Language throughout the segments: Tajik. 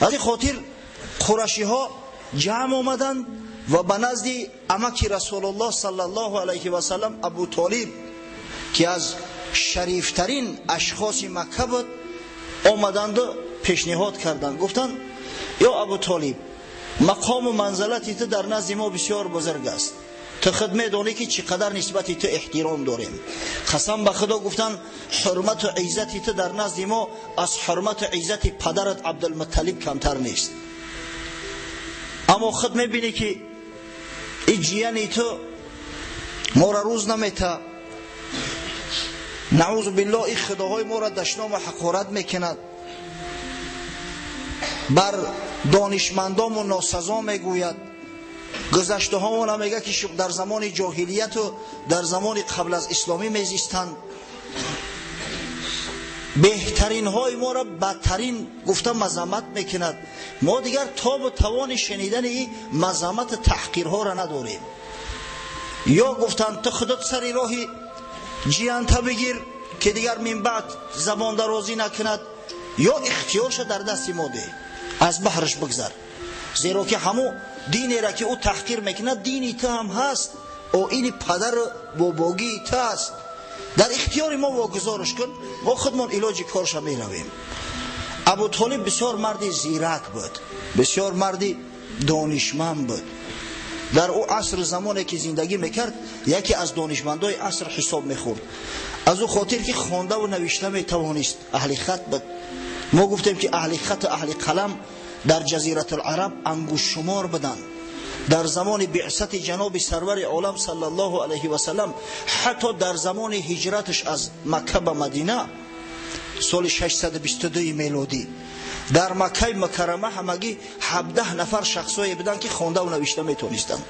Аз ин хотир қурашиҳо ҷамъ омаданд ва ба назди амаки Расулуллоҳ саллаллоҳу алайҳи васаллам Абу Толиб, ки аз шарифтарин ашхоси Макка буд, омаданду пешниҳод карданд. Гуфтанд: ё Абу Толиб, мақому манзалати ту дар назди мо бисёр бузург аст. Ту худ медонӣ, ки чӣ қадар нисбати ту эҳтиром дорем. Қасам ба Худо, гуфтанд, ҳурмату иззати ту дар назди мо аз ҳурмату иззати падарат Абдулмутталиб камтар нест. Аммо худ мебинӣ, ки и ҷияни ту моро рӯз намета, наъузу биллоҳ, и худоҳои моро дашному ҳақорат мекунад, бар донишмандому носазо мегӯяд, гузаштаҳомона мегӯяд, ки дар замони ҷоҳилияту дар замони қабл аз исломӣ мезистанд, беҳтаринҳои моро бадтарин гуфта мазаммат мекунад. Мо дигар тобу тавони шунидани ин мазаммату таҳқирҳоро надорем. Ё, гуфтанд, ту худат сари роҳи ҷиянта бигир, ки дигар минбаъд забондарозӣ накунад, ё ихтиёрша дар дасти мо деҳ, аз баҳраш бигзар, зеро ки ҳамун динеро, ки ӯ таҳқир мекунад, дини ту ҳам ҳаст, оини падару бобогии ту аст. Дар ихтиёри мо вогузориш кун, мо худмон илоҷи корша меравем. Абутолиб бисёр марди зирак буд, бисёр марди донишманд буд. Дар ӯ аср замоне ки зиндагӣ мекард, яке аз донишмандои аср ҳисоб мехӯрд, аз ӯ хотир ки хондаву навишта метавонист, аҳли хат буд. Мо гуфтем, ки аҳли хату аҳли қалам дар Ҷазиратулараб ангуштшумор буданд. Дар замони биъсати ҷаноби сарвари олам саллаллоҳу алайҳи васаллам, ҳатто дар замони ҳиҷраташ аз Макка ба Мадина, соли 622 мелодӣ, дар Маккаи Мукаррама ҳамагӣ 17 нафар шахсое буданд, ки хондаву навишта метонистанд.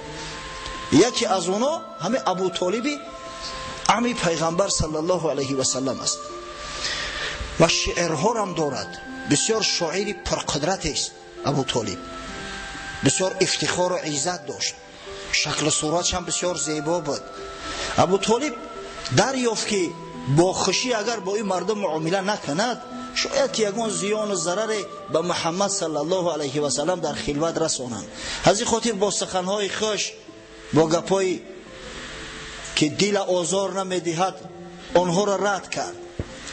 Яке аз онҳо ҳамин Абутолиби ами пайғамбар саллаллоҳу алайҳи васаллам аст ва шеърҳорам дорад. Бисёр шоири пурқудратест Абутолиб, бисёр ифтихору иззат дошт, шаклу суратшам бисёр зебо буд. Абутолиб дарёфт, ки бо хушӣ агар бо ин мардум муомила накунад, шояд ки ягон зиёну зараре ба Муҳаммад саллаллоҳу алайҳи васаллам дар хилват расонанд. Аз ин хотир бо суханҳои хуш, бо гапҳое ки дила озор намедиҳад, онҳоро рад кард.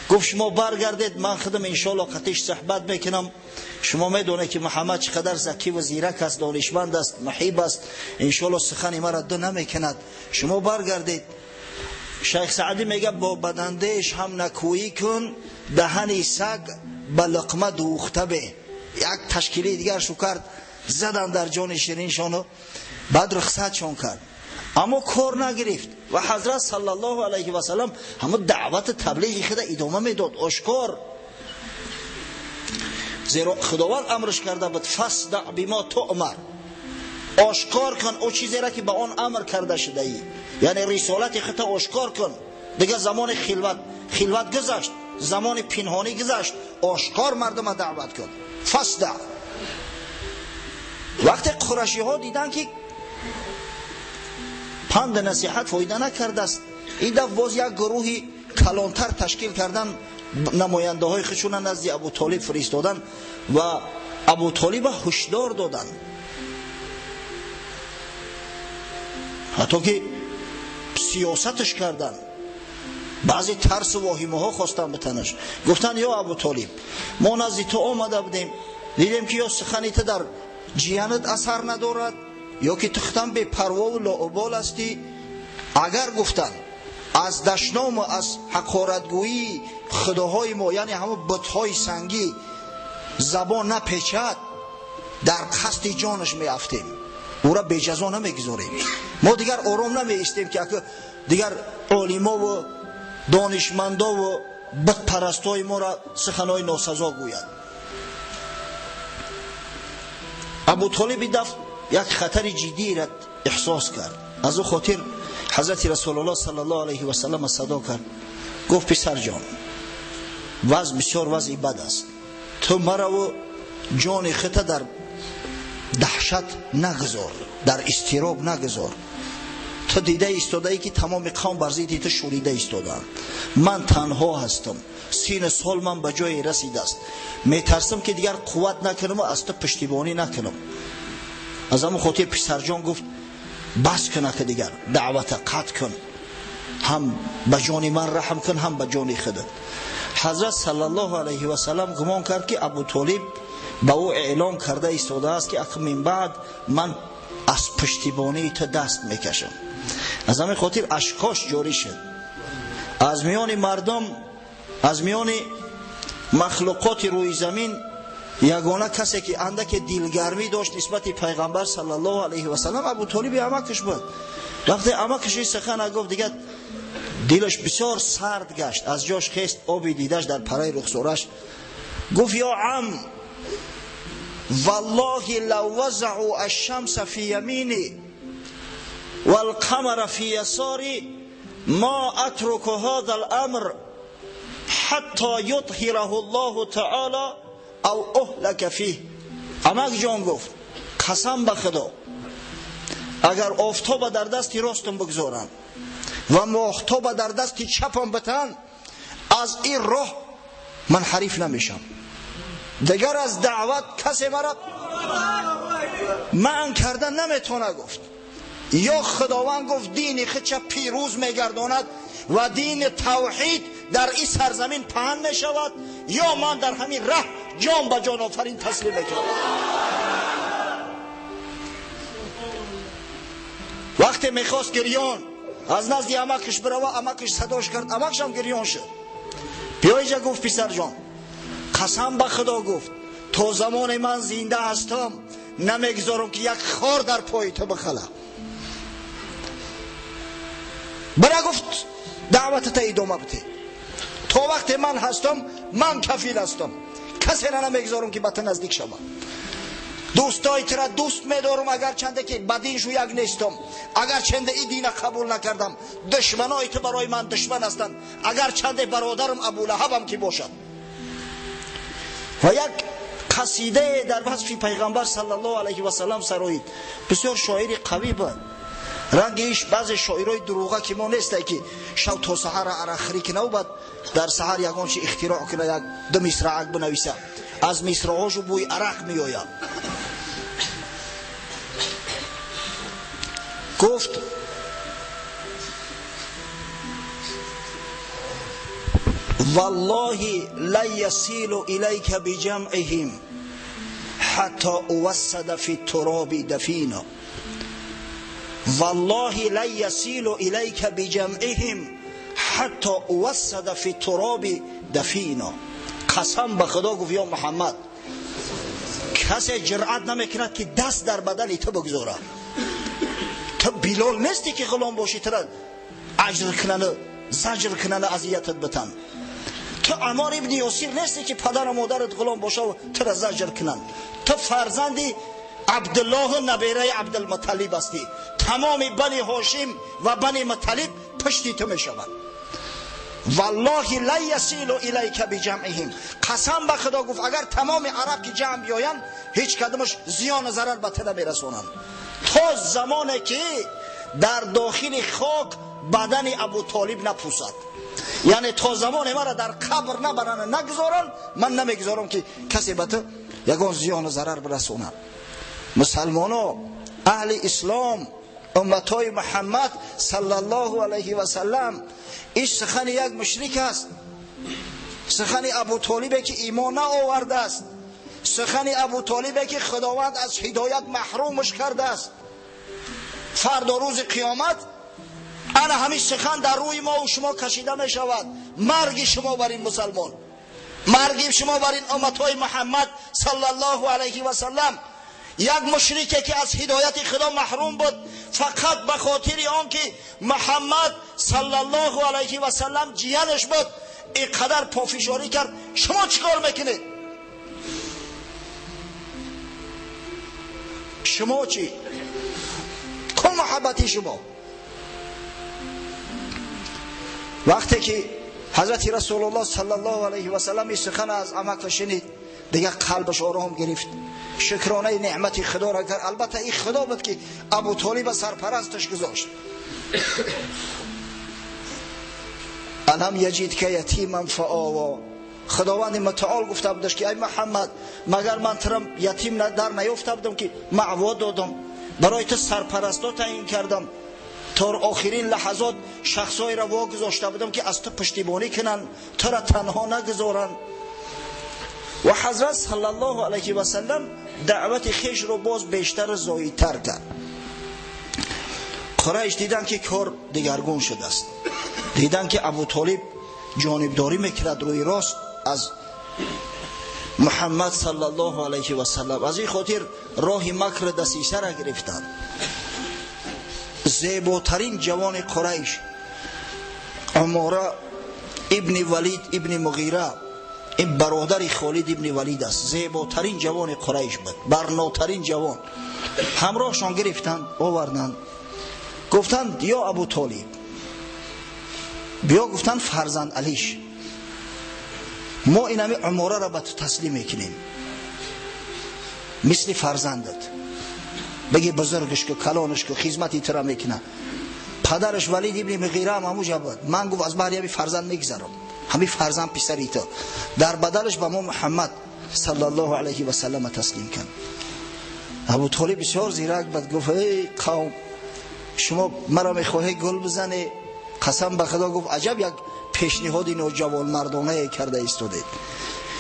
Гуфт: шумо баргардед, ман худам иншоалло қатиш суҳбат мекунам. Шумо медонед, ки Муҳаммад чӣ қадар закиву зирак аст, донишманд аст, муҳиб аст, иншоалло сухани маро ду намекунад. Шумо баргардед. Шайх Саъдӣ мегӯяд: бо бадандеш ҳам накӯӣ кун, даҳани саг ба луқма дӯхта бе. Як ташкилии дигар шу кард, задан дар ҷони шириншону баъд рухсатшон кард. Аммо кор нагирифт ва ҳазрат саллаллоҳу алайҳи васаллам ҳамун даъвату таблиғи худа идома медод ошкор, зеро Худованд амрш карда буд: фасдаъ бима туъмар, ошкор кун ӯ чизеро, ки ба он амр карда шудаӣ, яъне рисолати худта ошкор кун. Дигар замони хилват гузашт, замони пинҳонӣ гузашт, ошкор мардума даъват кун, фасдаъ. Вақте қурашиҳо диданд, ки панду насиҳат фоида накардааст, ин дафъ боз як гурӯҳи калонтар ташкил кардан, намояндаҳои худшона назди Абутолиб фиристоданд ва Абутолиба ҳушдор доданд, ҳатто ки сиёсаташ карданд, баъзе тарсу воҳимаҳо хостанд битанаш. Гуфтанд: ё Абутолиб, мо назди ту омада будем, дидем, ки ё сухани ту дар ҷиянат асар надорад, ё ки ту худам бепарвову лоубол ҳастӣ. Агар, гуфтанд, аз дашному аз ҳақоратгӯии худоҳои мо, яъне ҳамон бутҳои сангӣ, забон напечад, дар қасди ҷонаш меафтем, ӯра беҷазо намегузорем. Мо дигар ором намеистем, ки ака дигар олимову донишмандову бутпарастои моро суханҳои носазо гӯяд. Абутолиб ин дафъ як хатари ҷиддиро эҳсос кард. Аз ӯ хотир ҳазрати Расулуллоҳ саллаллоҳу алайҳи васаллам садо кард, гуфт: писарҷон, вазъ бисёр вазъи бад аст, ту мараву ҷони худта дар даҳшат нагузор, дар изтироб нагузор. Ту дида истодаӣ ки тамоми қавм бар зидди ту шӯрида истодаанд. Ман танҳо ҳастам. Сину сол ман ба ҷое расидааст. Метарсам ки дигар қувват накунам ва аз ту пуштибонӣ накунам. Аз ҳамон хотир писарҷон гуфт бас кун ки дигар даъвата қатъ кун. Ҳам ба ҷони ман раҳм кун, ҳам ба ҷони худат. Ҳазрат саллаллоҳу алайҳи васаллам гумон кард ки Абу Толиб ба ӯ эълон карда истодааст ки акнун мин баъд ман аз пуштибонии ту даст мекашам. Аз ҳамин хотир ашкош ҷорӣ шуд. Аз миёни мардум, аз миёни махлуқоти рӯи замин ягона касе ки андаке дилгармӣ дошт нисбати пайғамбар саллаллоҳу алайҳи васаллам Абу Толиби амакаш буд. Вақте амакаш ин сухан гуфт, дигар дилаш бисёр сард гашт, аз ҷош хест, оби дидаш дар параи рухсораш. Гуфт: ё ам, валлоҳи лав вазаъу ашшамса фи ямини валқамара фи ясори ма атруку ҳаза аламр ҳатто ютҳираҳу Аллоҳу таъоло ав уҳлака фиҳ. Амак ҷон гуфт: қасам ба Худо, агар офтоба дар дасти ростам бигзоранд ва моҳтоба дар дасти чапам битан, аз ин роҳ ман ҳариф намешам. Дигар аз даъват касе мара манъ карда наметавона. Гуфт: ё Худованд гуфт дини худша пирӯз мегардонад ва дини тавҳид дар ин сарзамин паҳн мешавад, ё ман дар ҳамин раҳ ҷон ба ҷон офарин таслим мекунам. Вақте мехост гирён аз назди амакаш бирава, амакаш садош кард, амакшам гирён шуд. Биё инҷа, гуфт писарҷон, қасам ба Худо, гуфт, то замоне ман зинда ҳастам намегузорам ки як хор дар пои ту бихала. Бира, гуфт, даъватата идома бите. То вақте ман ҳастам, ман кафил ҳастам, касеро намегузорам ки ба ту наздик шавад. Дӯстои тура дӯст медорам, агарчанде ки ба диншу як нестам, агарчанде ин дина қабул накардам. Душманои ту барои ман душман ҳастанд, агарчанде бародарам Абулаҳабам ки бошад. Ва як қасидае дар васфи пайғамбар саллаллоҳу алайҳи васаллам сароид. Бисёр шоири қавӣ буд. Ранги иш баъзе шоирои дурӯға ки мо нестай ки шав то саҳара арақхӯрӣ кунаву баъд дар саҳар ягон чи ихтироъ куна, як ду мисраак бинависа, аз мисраҳошу бӯи арақ меояд. Гуфт: валлоҳи лан ясилу илайка биҷамъиҳим ҳатто увассада фи туроби дафина. Валлоҳи лан ясилу илайка биҷамъиҳим ҳатто увассада фи туроби дафина. Қасам ба Худо, гуфт, ё Муҳаммад, касе ҷуръат намекунад ки даст дар бадани ту бигзорад. Ту Билол нестӣ ки ғулом бошӣ, тура аҷр кунану заҷр кунану азиятат битан. Ту Аммор ибни Ёсир нестӣ ки падару модарат ғулом бошаву тура заҷр кунанд. Ту фарзанди Абдуллоҳу набераи Абдулмуталлиб ҳастӣ. Тамоми бани Ҳошим ва бани Муталлиб пушти ту мешаванд. Валлоҳи лан ясилу илайка биҷамъиҳим. Қасам ба Худо, гуфт, агар тамоми араб ки ҷамъ биёянд, ҳеҷ кадомаш зиёну зарар ба ту намерасонанд, то замоне ки дар дохили хок бадани Абу Толиб напусад. Яъне то замоне мара дар қабр набаранд, нагузоранд, ман намегузорам ки касе ба ту ягон зиёну зарар бирасонад. Мусалмоно, аҳли ислом, умматҳои Муҳаммад саллаллоҳу алайҳи васаллам, ин сухани як мушрик аст, сухани Абу Толибе ки имон наовардааст, сухани Абу Толибе ки Худованд аз ҳидоят маҳрумаш кардааст. Фардо рӯзи қиёмат ана ҳамин сухан дар рӯи мо ва шумо кашида мешавад. Марги шумо бар ин мусалмон, марги шумо бар ин умматҳои Муҳаммад саллаллоҳу алайҳи васаллам. Як мушрике ки аз ҳидояти Худо маҳрум буд, фақат ба хотири он ки Муҳаммад саллаллоҳу алайҳи васаллам ҷиянаш буд, ин қадар пофишорӣ кард. Шумо чӣ кор мекунед? Шумо чӣ? Ку муҳаббати шумо? Вақте ки ҳазрати Расулуллоҳ саллаллоҳу алайҳи васаллам ин сухан аз амака шунид, дигар қалбаш ором гирифт, шукронаи неъмати Худоро кард. Албатта ин Худо буд ки Абу Толиба сарпарасташ гузошт. Алам яҷидка ятиман фаова. Худованди мутаол гуфта будаш ки ай Муҳаммад, магар ман туро ятим дар наёфта будам ки маъво додам, барои ту сарпарасто таъин кардам, то охирин лаҳазот шахсҳоеро вогузошта будам ки аз ту пуштибонӣ кунанд, туро танҳо нагузоранд. Ва ҳазрат саллаллоҳу алайҳи васаллам даъвати хешро боз бештар зоидтар кард. Қурайш дидан ки кор дигаргун шудааст, дидан ки Абу Толиб ҷонибдорӣ мекунад рӯи рост аз Муҳаммад саллаллоҳу алайҳи васаллам. Аз ин хотир роҳи макр дасисара гирифтанд. Зеботарин ҷавони Қурайш Умора ибни Валид ибни Муғира, ин бародари Холид ибни Валид аст, зеботарин ҷавони Қурайш буд, барнотарин ҷавон. Ҳамроҳшон гирифтанд, оварданд, гуфтанд ё Абу Толиб, биё, гуфтанд фарзанд Алиш, мо инами Умораро ба ту таслим мекунем, мисли фарзандат, бигӣ бузургаш ку, калонаш ку, хизмати тура мекунад. Падараш Валид ибни Муғира ҳам ҳамуҷа буд. Ман гуфт аз баҳри ҳами фарзанд мегузарам, ҳами фарзанд писари ту. Дар бадалаш ба мо Муҳаммад саллаллоҳу алайҳи васаллам таслим кард. Абу Толиб бисёр зирак буд, гуфт эй қавм, шумо маро мехоҳед гул бизанед? Қасам ба Худо, гуфт аҷаб як пешниҳоди ноҷавонмардонае карда истодед.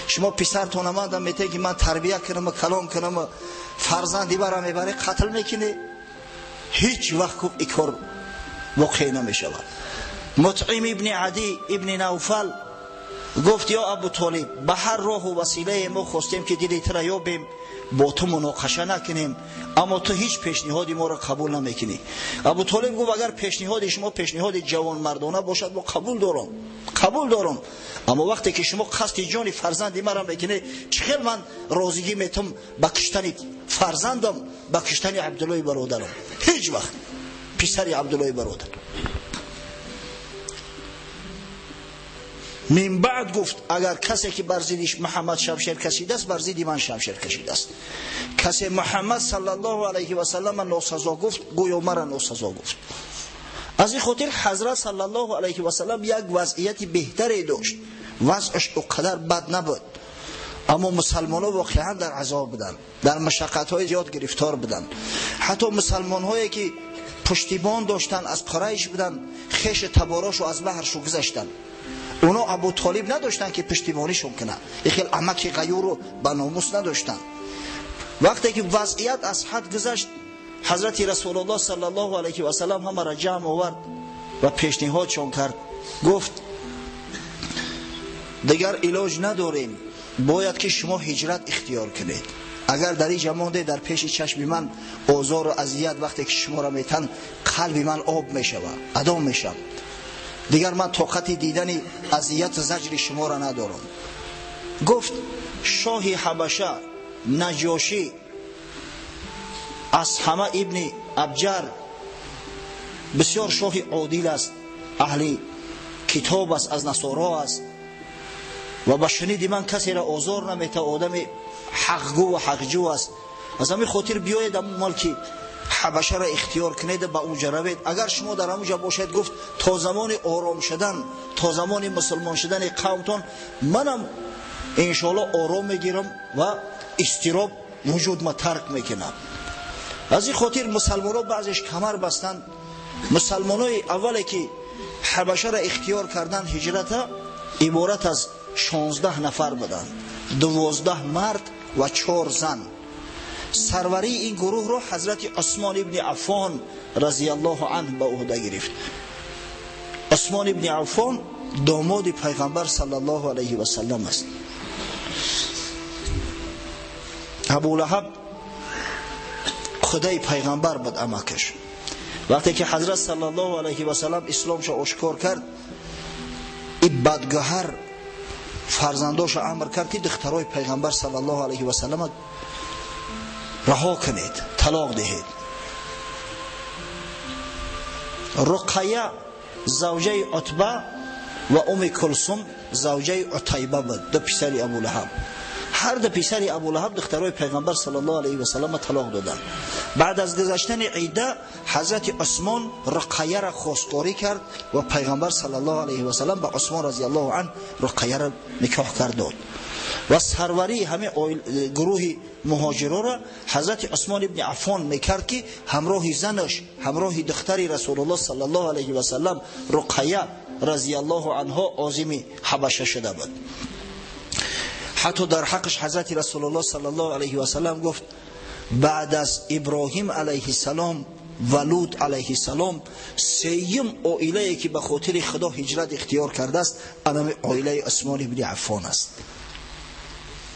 Шумо писартона мандам метаед ки ман тарбия кунам, калон кунам, фарзанди бара мебаре, қатл мекунӣ? Ҳеҷ вақт гуфт ин кор воқеъ намешавад. Мутъим ибни Адӣ ибни Навфал гуфт ё Абу Толиб, ба ҳар роҳу василае мо хостем ки дили тура ёбем, бо ту муноқаша накунем, аммо ту ҳеҷ пешниҳоди моро қабул намекунӣ. Абу Толиб гуфт агар пешниҳоди шумо пешниҳоди ҷавонмардона бошад, мо қабул дорам, қабул дорам, аммо вақте ки шумо қасди ҷони фарзанди маро мекунед, чӣ хел ман розигӣ метам ба куштани фарзандам, ба куштани Абдуллои бародарам? Ҳеҷ вақт писари Абдуллои бародар. Мин баъд гуфт агар касе ки бар зидди Муҳаммад шамшер кашидааст, бар зидди ман шамшер кашидааст. Касе Муҳаммад саллаллоҳу алайҳи васаллам носазо гуфт, гӯё мара носазо гуфт. Аз ин хотир ҳазрат саллаллоҳу алайҳи васаллам як вазъияти беҳтаре дошт, вазъаш о қадар бад набуд, аммо мусалмонҳо воқеан дар азоб буданд, дар машаққатҳои зиёд гирифтор буданд. Ҳатто мусалмонҳое ки пуштибон доштанд, аз Қурайш буданд, хеши таборошу аз баҳршу гузаштанд. Оно Абу Толиб надоштанд ки пуштибонишон кунанд, ин хел амаки ғаюру ба номус надоштанд. Вақте ки вазъият аз ҳад гузашт, ҳазрати Расулуллоҳ саллаллоҳу алайҳи васаллам ҳамаро ҷамъ овард ва пешниҳодшон кард. Гуфт дигар илоҷ надорем, бояд ки шумо ҳиҷрат ихтиёр кунед. Агар дар ин ҷа монде, дар пеши чашми ман озору азият вақте ки шуморо метан, қалби ман об мешавад, адом мешавад. Дигар ман тоқати дидани азияту заҷри шуморо надорам. Гуфт шоҳи Ҳабаша Наҷошӣ аз ҳама ибни Абҷар бисёр шоҳи одил аст, аҳли китоб аст, аз насоро аст ва ба шуниди ман касеро озор намета, одами ҳақгӯ ва ҳақҷӯ аст. Аз ҳамин хотир биёед ҳамон малки Ҳабашаро ихтиёр кунед, ба онҷа равед. Агар шумо дар ҳамонҷа бошед, гуфт то замони ором шудан, то замони мусулмон шудани қавмтон манам иншоаллоҳ ором мегирам ва изтироб вуҷудма тарк мекунам. Аз ин хотир мусалмонҳо баъзеш камар бастанд. Мусалмонҳои аввале ки Ҳабашаро ихтиёр карданд ҳиҷрата, иборат аз 16 нафар буданд, 12 мард ва 4 зан. Сарварии ин гурӯҳро ҳазрати Усмон ибни Аффон разияллоҳу анҳу ба уҳда гирифт. Усмон ибни Аффон домоди пайғамбар саллаллоҳу алайҳи васаллам аст. Абу Лаҳаб худаи пайғамбар буд, амакаш. Вақте ки ҳазрат саллаллоҳу алайҳи васаллам исломшо ошкор кард, ин бадгаҳар фарзандошо амр кард ки духтарои пайғамбар саллаллоҳу алайҳи васаллам раҳо кунед, талоқ диҳед. Руқая завҷаи Утба ва Уми Кулсум завҷаи Утайба буд, ду писари Абу Лаҳаб. Ҳар ду писари Абу Лаҳаб духтарои пайғамбар саллаллоҳу алайҳи васаллам талоқ доданд. Баъд аз гузаштани идда ҳазрати Усмон Руқайяро хостгорӣ кард ва пайғамбар саллаллоҳу алайҳи васаллам ба Усмон разияллоҳу анҳу Руқайяро никоҳ кард дод. Ва сарварии ҳамин гурӯҳи муҳоҷироро ҳазрати Усмон ибни Аффон мекард, ки ҳамроҳи занаш, ҳамроҳи духтари Расулуллоҳ саллаллоҳу алайҳи васаллам Руқайя разияллоҳу анҳо озими ҳабаша шуда буд. Ҳатто дар ҳаққаш ҳазрати Расулуллоҳ саллаллоҳу алайҳи васаллам гуфт: баъд аз Иброҳим алайҳиссалом ва Лут алайҳиссалом сеюм оилае ки ба хотири Худо ҳиҷрат ихтиёр кардааст, анами оилаи Усмон ибни Аффон аст.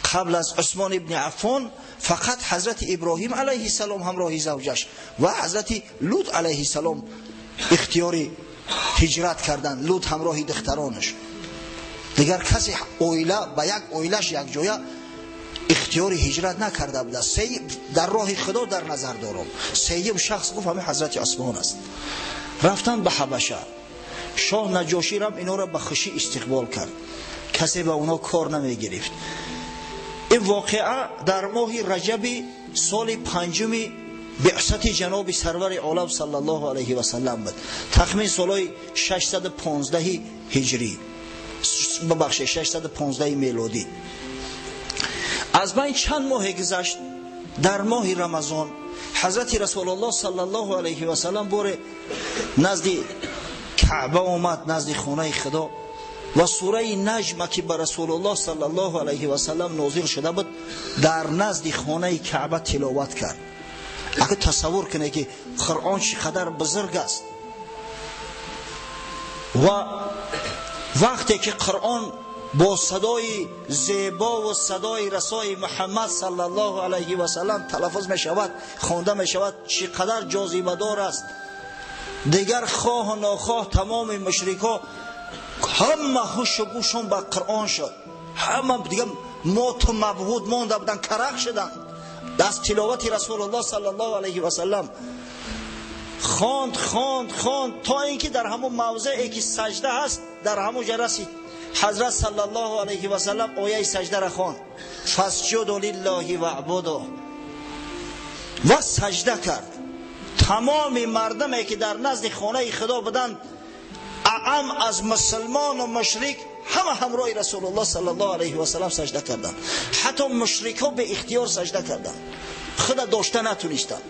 Қабл аз Усмон ибни Аффон фақат ҳазрати Иброҳим алайҳиссалом ҳамроҳи завҷаш ва ҳазрати Лут алайҳиссалом ихтиёри ҳиҷрат карданд. Лут ҳамроҳи духтаронаш. Дигар касе оила ба як оилаш якҷоя ихтиёри ҳиҷрат накарда будааст. Дар роҳи Худо дар назар дорам. Сеюм шахс гуфт ҳамин ҳазрати Усмон аст. Рафтанд ба Ҳабаша. Шоҳ Наҷоширам инора ба хушӣ истиқбол кард. Касе ба онҳо кор намегирифт. Ин воқеа дар моҳи Раҷаби соли панҷуми биъсати ҷаноби сарвари олам саллаллоҳу алайҳи васаллам буд. Тахмин солҳои 615 ҳиҷрӣ, бибахшед, 615 мелодӣ. Аз байн чанд моҳе гузашт, дар моҳи Рамазон ҳазрати Расулуллоҳ саллаллоҳу алайҳи васаллам боре назди Каъба омад, назди хонаи Худо, ва сураи Наҷма ки ба Расулуллоҳ саллаллоҳу алайҳи васаллам нозил шуда буд, дар назди хонаи Каъба тиловат кард. Агар тасаввур кунед ки Қуръон чӣ қадар бузург аст, ва вақте ки Қуръон бо садои зебо ва садои расои Муҳаммад саллаллоҳу алайҳи васаллам талаффуз мешавад, хонда мешавад, чӣ қадар ҷозибадор аст. Дигар хоҳу нохоҳ тамоми мушрикҳо ҳама ҳушу гӯшон ба Қуръон шуд. Ҳама дигар моту мабҳуд монда буданд, карах шуданд аз тиловати Расулуллоҳ саллаллоҳу алайҳи васаллам. Хонд, хонд, хонд то ин ки дар ҳамон мавзее ки саҷда ҳаст, дар ҳамон ҷо расид. Ҳазрат саллаллоҳу алайҳи васаллам ояи саҷдаро хонд: фасҷуду лиллоҳи ваъбуду, ва саҷда кард. Тамоми мардуме ки дар назди хонаи Худо буданд, аам аз мусулмону мушрик, ҳама ҳамроҳи Расулуллоҳ саллаллоҳу алайҳи васаллам саҷда карданд. Ҳатто мушрикҳо бе ихтиёр саҷда карданд, худа дошта натунистанд.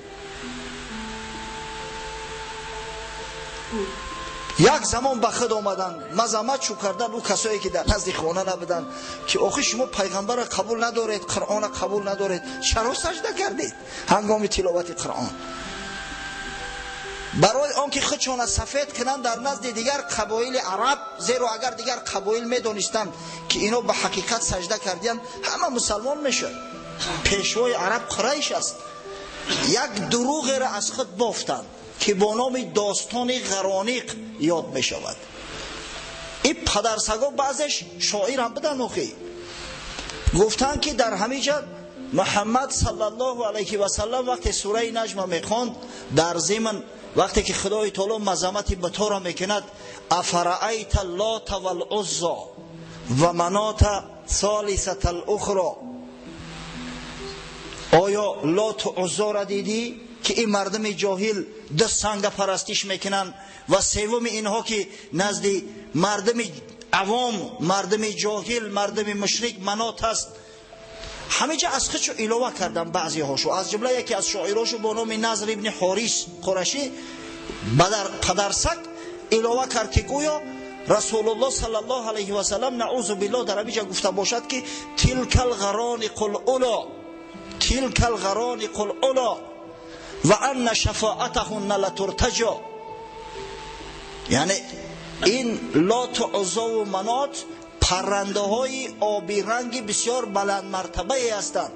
Як замон ба худ омаданд, мазамат чӯ карданд ӯ касое ки дар назди хона набуданд, ки охи шумо пайғамбарро қабул надоред, Қуръонро қабул надоред, чаро саҷда кардед ҳангоми тиловати Қуръон? Барои он ки худшона сафед кунанд дар назди дигар қабоили араб, зеро агар дигар қабоил медонистанд ки ино ба ҳақиқат саҷда кардиянд, ҳама мусалмон мешуд. Пешвои араб Қурайш аст. Як дурӯғеро аз худ бофтанд ки бо номи достони Ғарониқ ёд мешавад. Ин падарсаго баъзеш шоир ҳам буданд. Охи гуфтанд ки дар ҳамин ҷа Муҳаммад саллаллоҳу алайҳи васаллам вақте сураи Наҷма мехонд, дар зимн вақте ки Худои таоло мазамати бутора мекунад, афараайта лота валуззо ва манота солисата лухро, оё Лоту Уззора дидӣ ки ин мардуми ҷоҳил ду санга парастиш мекунанд ва севуми инҳо ки назди мардуми авом, мардуми ҷоҳил, мардуми мушрик Манот аст. Ҳамиҷа аз худшо илова карданд баъзеҳошо, аз ҷумла яке аз шоирошо бо номи Назр ибни Ҳорис Қурашӣ падарсак илова кард ки гӯё Расулуллоҳ саллаллоҳу алайҳи васаллам наузу биллоҳ дар ҳамиҷа гуфта бошад ки тилкал ғарониқул уло, тилкал ғарониқул уло ва анна шафоатаҳунна латуртаҷо. Яъне ин Лоту Уззову Манот паррандаҳои обиранги бисёр баландмартабае ҳастанд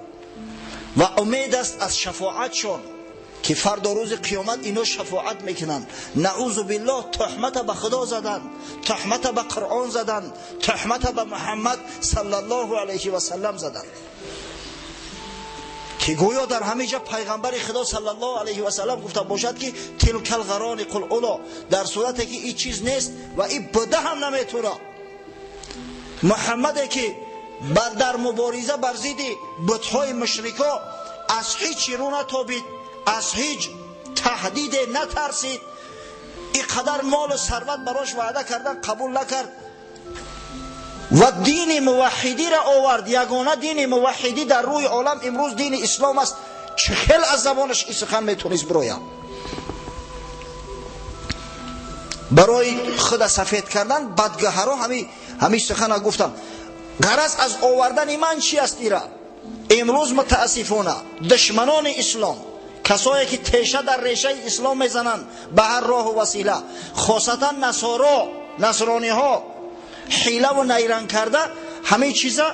ва умед аст аз шафоатшон ки фардо рӯзи қиёмат ино шафоат мекунанд. Наузу биллоҳ туҳмата ба Худо заданд, туҳмата ба Қуръон заданд, туҳмата ба Муҳаммад саллаллоҳу алайҳи васаллам заданд, ки гӯё дар ҳамин ҷа пайғамбари Худо саллаллоҳу алайҳи васаллам гуфта бошад ки тилкал ғарониқул уло, дар сурате ки ин чиз нест ва ин буда ҳам наметуна. Муҳаммаде ки дар мубориза бар зидди бутҳои мушрико аз ҳеҷ рӯ натобид, аз ҳеҷ таҳдиде натарсид, инқадар молу сарват барош ваъда кардан қабул накард ва дини муваҳҳидиро овард. Ягона дини муваҳҳидӣ дар рӯи олам имрӯз дини ислом аст. Чӣ хел аз забонаш ин сухан метавонист бирояд? Барои худа сафед кардан бадгаҳаро ҳамин сухана гуфтам. Ғараз аз овардани ман чи аст? Ира имрӯз мутаассифона душманони ислом, касое ки теша дар решаи ислом мезананд ба ҳар роҳу васила, хосатан насоро, насрониҳо ҳилаву найранг карда ҳамин чиза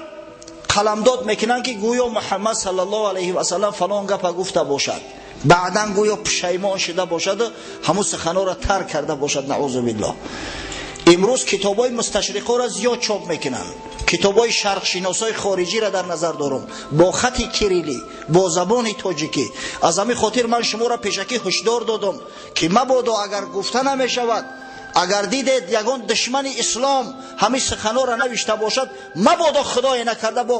қаламдод мекунанд, ки гӯё Муҳаммад саллаллоҳу алайҳи васаллам фалон гапа гуфта бошад, баъдан гӯё пушаймон шуда бошаду ҳамун суханҳоро тарк карда бошад. Наузу биллоҳ. Имрӯз китобҳои мусташриқоро зиёд чоп мекунанд, китобҳои шарқшиносои хориҷиро дар назар дорам, бо хати кирилӣ, бо забони тоҷикӣ. Аз ҳамин хотир ман шуморо пешакӣ ҳушдор додам, ки мабодо агар гуфта намешавад, агар дидед ягон душмани ислом ҳамин суханҳоро навишта бошад, мабодо худое накарда бо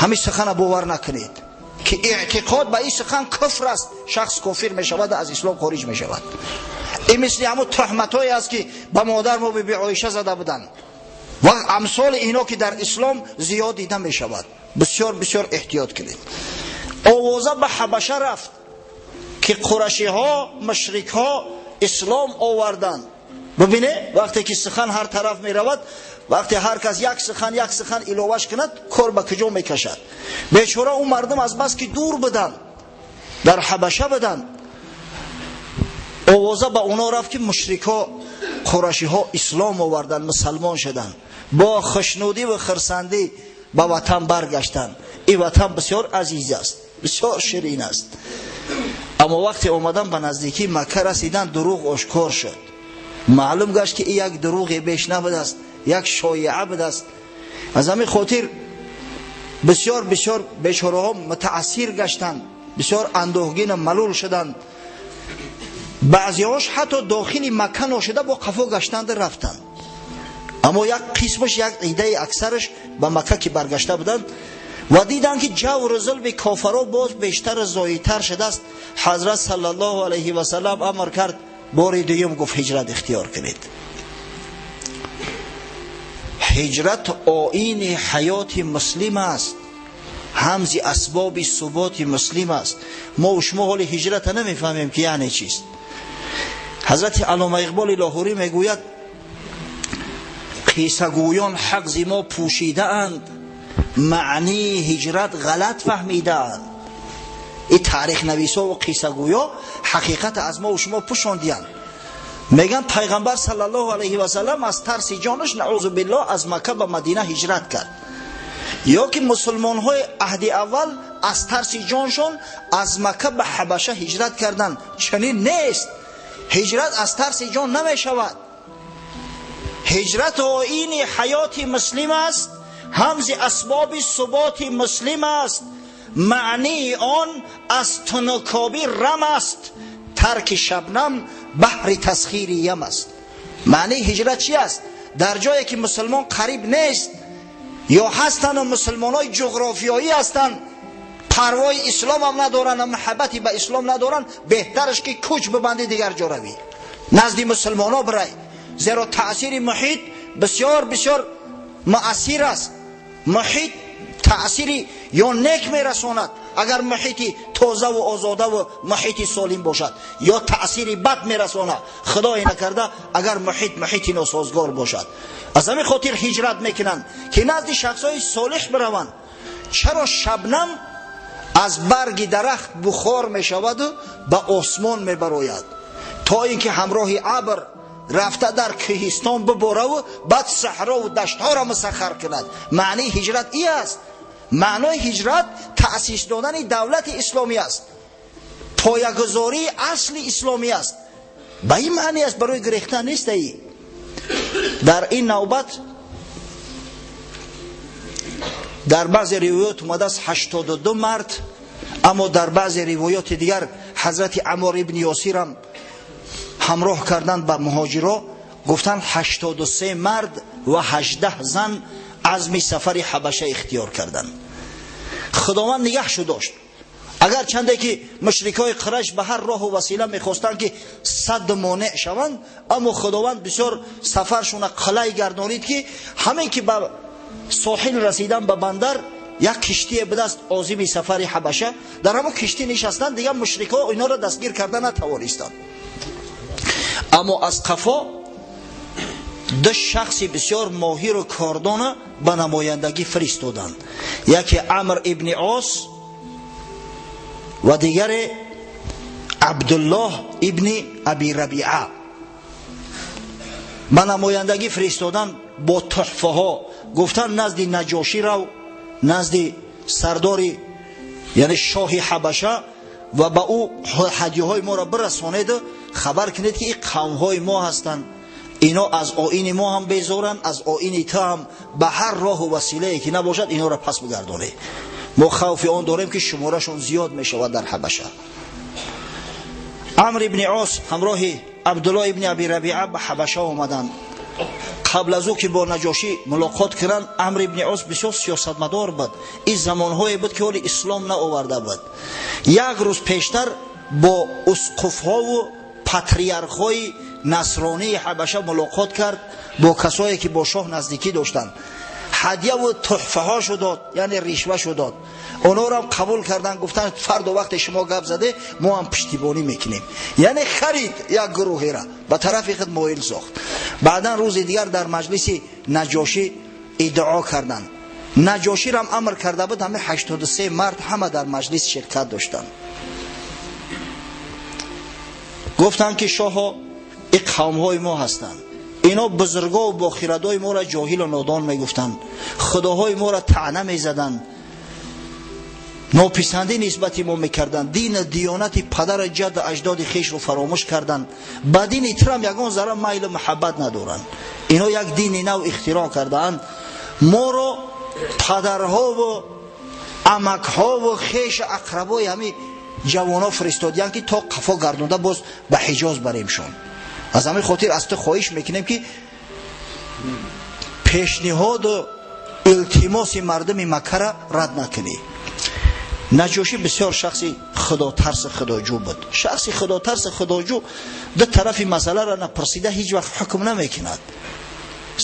ҳамин сухана бовар накунед, ки эътиқод ба ин сухан куфр аст, шахс кофир мешавад, аз ислом хориҷ мешавад. Ин мисли ҳамун туҳматҳое аст, ки ба модар мо биби Оиша зада буданд ва амсоли ино, ки дар ислом зиёд дида мешавад. Бисёр бисёр эҳтиёт кунед. Овоза ба Ҳабаша рафт, ки қурашиҳо, мушрикҳо ислом оварданд. Бибине, вақте ки сухан ҳар тараф меравад, вақте ҳар кас як сухан, як сухан иловаш кунад, кор ба куҷо мекашад? Бечора ӯ мардум аз бас ки дур буданд, дар Ҳабаша буданд, овоза ба оно рафт, ки мушрикҳо, қурашиҳо ислом оварданд, мусалмон шуданд, бо хушнудӣ ва хурсандӣ ба ватан баргаштанд. Ин ватан бисёр азиз аст, бисёр ширин аст. Аммо вақте омадан ба наздикии Макка расидан, дурӯғ ошкор шуд. Маълум гашт, ки ин як дурӯғе беш набудааст, як шоиа будааст. Аз ҳамин хотир бисёр бисёр бечораҳо мутаассир гаштанд, бисёр андӯҳгину малул шуданд. Баъзеҳош ҳатто дохили Макка ношуда бо қафо гаштанду рафтанд. Аммо як қисмаш, як идаи аксараш ба Макка ки баргашта буданд ва диданд, ки ҷавру зулми кофаро боз бештару зоидтар шудааст, Ҳазрат саллаллоҳу алайҳи васаллам амр кард, бори дуюм гуфт: ҳиҷрат ихтиёр кунед. Ҳиҷрат оини ҳаёти муслим аст, ҳамзи асбоби суботи муслим аст. Мо шумо ҳоли ҳиҷрата намефаҳмем, ки яъне чист. Ҳазрати Аллома Иқболи Лоҳурӣ мегӯяд: қиссагӯён ҳақ зи мо пӯшидаанд, маънии ҳиҷрат ғалат фаҳмидаанд. Ин таърихнависо ва қиссагӯё ҳақиқата аз мо шумо пӯшондиянд. Мегӯянд, пайғамбар саллаллоҳу алайҳи васаллам аз тарси ҷонаш, наузу биллоҳ, аз Макка ба Мадина ҳиҷрат кард, ё ки мусулмонҳои аҳди аввал аз тарси ҷоншон аз Макка ба Ҳабаша ҳиҷрат карданд. Чунин нест. Ҳиҷрат аз тарси ҷон намешавад. Ҳиҷрат оини ҳаёти муслим аст, ҳамзи асбоби суботи муслим аст. Маънии он аз тунукобӣ рам аст, тарки шабнам баҳри тасхири ям аст. Маънии ҳиҷрат чи аст? Дар ҷое ки мусулмон қариб нест ё ҳастану мусулмонҳои ҷуғрофиёӣ ҳастанд, парвои исломам надоранд, муҳаббати ба ислом надоранд, беҳтараш ки кӯч бибандӣ, дигар ҷо равӣ, назди мусулмонҳо бирай, зеро таъсири муҳит бисёр бисёр муассир аст. Муҳит таъсири ё нек мерасонад, агар муҳити тозаву озодаву муҳити солим бошад, ё таъсири бад мерасонад, худое накарда, агар муҳит муҳити носозгор бошад. Аз ҳамин хотир ҳиҷрат мекунанд, ки назди шахсҳои солиҳ бираванд. Чаро шабнам аз барги дарахт бухор мешаваду ба осмон мебарояд, то ин ки ҳамроҳи абр рафта дар кӯҳистон бибораву баъд саҳрову даштҳоро мусаххар кунад? Маънии ҳиҷрат и аст. Маънои ҳиҷрат таъсис додани давлати исломӣ аст, поягузории асли исломӣ аст. Ба ин маъни аст, барои гирехтан нестаи. Дар ин навбат дар баъзе ривоят омадааст 82 мард, аммо дар баъзе ривоёти дигар ҳазрати Амор ибни Ёсирам ҳамроҳ карданд ба муҳоҷиро, гуфтанд 83 мард ва 18 зан азми сафари Ҳабаша ихтиёр карданд. Худованд нигаҳшу дошт. Агар чанде ки мушрикои Қурайш ба ҳар роҳу васила мехостанд ки сад монеъ шаванд, аммо Худованд бисёр сафаршона қалай гардонид, ки ҳамин ки ба соҳил расидан, ба бандар, як киштие будаст озими сафари Ҳабаша, дар ҳамон киштӣ нишастанд, дигар мушрикҳо инҳоро дастгир карда натавонистанд. Аммо аз қафо ду шахси бисёр моҳиру кордона ба намояндагӣ фиристоданд: яке Амр ибни Ос ва дигаре Абдуллоҳ ибни Аби Рабиа. Ба намояндагӣ фиристоданд бо туҳфаҳо, гуфтанд: назди Наҷошӣ рав, назди сардори, яъне шоҳи Ҳабаша, ва ба ӯ ҳадияҳои моро бирасонеду хабар кунед, ки ин қавмҳои мо ҳастанд, ино аз оини мо ҳам безоранд, аз оини ту ҳам, ба ҳар роҳу василае ки набошад, инҳоро пас бигардонед. Мо хавфи он дорем, ки шуморашон зиёд мешавад дар Ҳабаша. Амр ибни Ос ҳамроҳи Абдуллоҳ ибни Аби Рабиа ба Ҳабаша омаданд. Қабл аз ӯ ки бо Наҷошӣ мулоқот кунанд, Амр ибни Ос бисёр сиёсатмадор буд. Ин замонҳое буд, ки ҳоли ислом наоварда буд. Як рӯз пештар бо усқуфҳову патриархҳои насронии Ҳабаша мулоқот кард, бо касое ки бо шоҳ наздикӣ доштанд. Ҳадияву туҳфаҳошо дод, яъне ришвашо дод. Онҳоро қабул карданд, гуфтанд: фардо вақте шумо гап заде, мо ҳам пуштибонӣ мекунем. Яъне харид, як гурӯҳеро ба тарафи худ моил сохт. Баъдан рӯзи дигар дар маҷлиси Наҷошӣ иддао карданд. Наҷоширам амр карда буд, ҳамаи 83 мард ҳама дар маҷлис ширкат доштанд. Гуфтанд, ки шоҳо, ин қавмҳои мо ҳастанд, ино бузургову бохирадои моро ҷоҳилу нодон мегуфтанд, худоҳои моро таъна мезаданд, нописандӣ нисбати мо мекарданд, дину диёнати падару ҷадду аҷдоди хешро фаромӯш карданд, ба дини трам ягон зарра майлу муҳаббат надоранд, ино як дини нав ихтироъ кардаанд, моро падарҳову амакҳову хешу ақрабои ҳамин ҷавонҳо фиристодиянд, ки то қафо гардонда боз ба Ҳиҷоз баремшон. Аз ҳамин хотир аз ту хоҳиш мекунем, ки пешниҳоду илтимоси мардуми Маккара рад накунӣ. Наҷошӣ бисёр шахси худотарси худоҷӯ буд. Шахси худотарси худоҷӯ ду тарафи масъаларо напурсида ҳеҷ вақт ҳукм намекунад.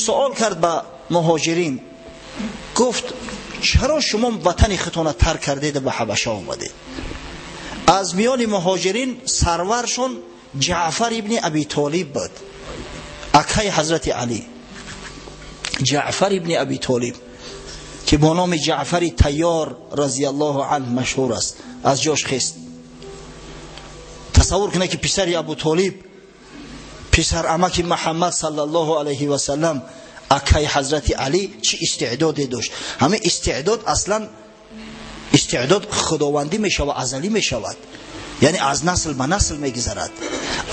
Суол кард ба муҳоҷирин, гуфт: чаро шумо ватани худтона тарк кардеду ба Ҳабаша омадед? Аз миёни муҳоҷирин сарваршон Ҷаъфар ибни Аби Толиб буд, акаи ҳазрати Алӣ. Ҷаъфар ибни Аби Толиб, ки бо номи Ҷаъфари Тайёр разияллоҳу анҳ машҳур аст, аз ҷош хест. Тасаввур кунед, ки писари Абу Толиб, писар амаки Муҳаммад саллаллоҳу алайҳи васаллам, акаи ҳазрати Алӣ чӣ истеъдоде дошт. Ҳамин истеъдод аслан истеъдод худовандӣ мешавад, азалӣ мешавад, яъне аз насл ба насл мегузарад.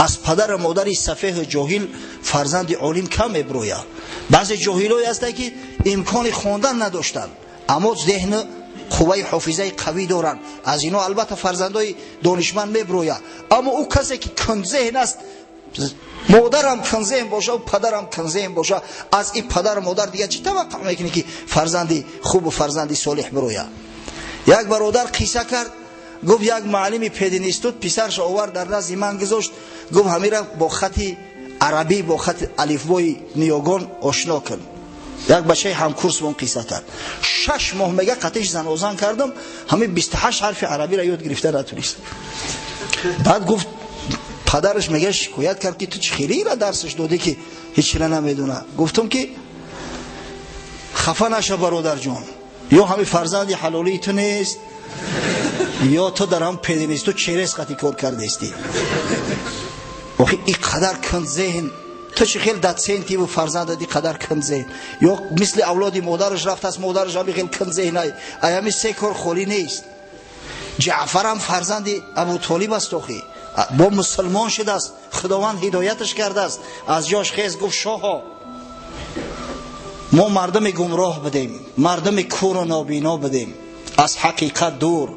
Аз падару модари сафеҳу ҷоҳил фарзанди олим кам мебирояд. Баъзе ҷоҳилое ҳастанд, ки имкони хондан надоштанд, аммо зеҳну қувваи ҳофизаи қавӣ доранд. Аз ино албатта фарзандои донишманд мебирояд. Аммо ӯ касе ки кунзеҳн аст, модарам кунзеҳн боша, падарам кунзеҳн боша, аз ин падару модар дигар чӣ таваққӯъ мекунӣ, ки фарзанди хубу фарзанди солеҳ бирояд? Як бародар қисса кард, гуфт: як муаллими пединститут писарша овард, дар назди ман гузошт, гуфт: ҳамира бо хати арабӣ, бо хати алифбои ниёгон ошно кун. Як бачаи ҳамкурсмон қисса кард. 6 моҳ, мега, қатиш занозан кардам, ҳамин 28 ҳарфи арабиро ёд гирифта натунист. Баъд гуфт, падараш, мега, шикоят кард, ки ту чӣ хелиро дарсаш додӣ, ки ҳечира намедона. Гуфтам, ки хафа наша, бародарҷон, ё ҳамин фарзанди ҳалолии ту нест, ё ту дар ҳам пединститут черес қати кор кардестӣ. Охи, ин қадар кунзеҳн, ту чӣ хел дотсентиву фарзандат ин қадар кунзеҳн? Ё мисли авлоди модараш рафтааст, модараш ҳами хел кунзеҳнай. Ай ҳами се кор холӣ нест. Ҷаъфарам фарзанди Абутолиб аст, охи бо мусулмон шудааст, Худованд ҳидояташ кардааст. Аз ҷош хез, гуфт: шоҳо, мо мардуми гумроҳ будем, мардуми куру нобино будем, аз ҳақиқат дур,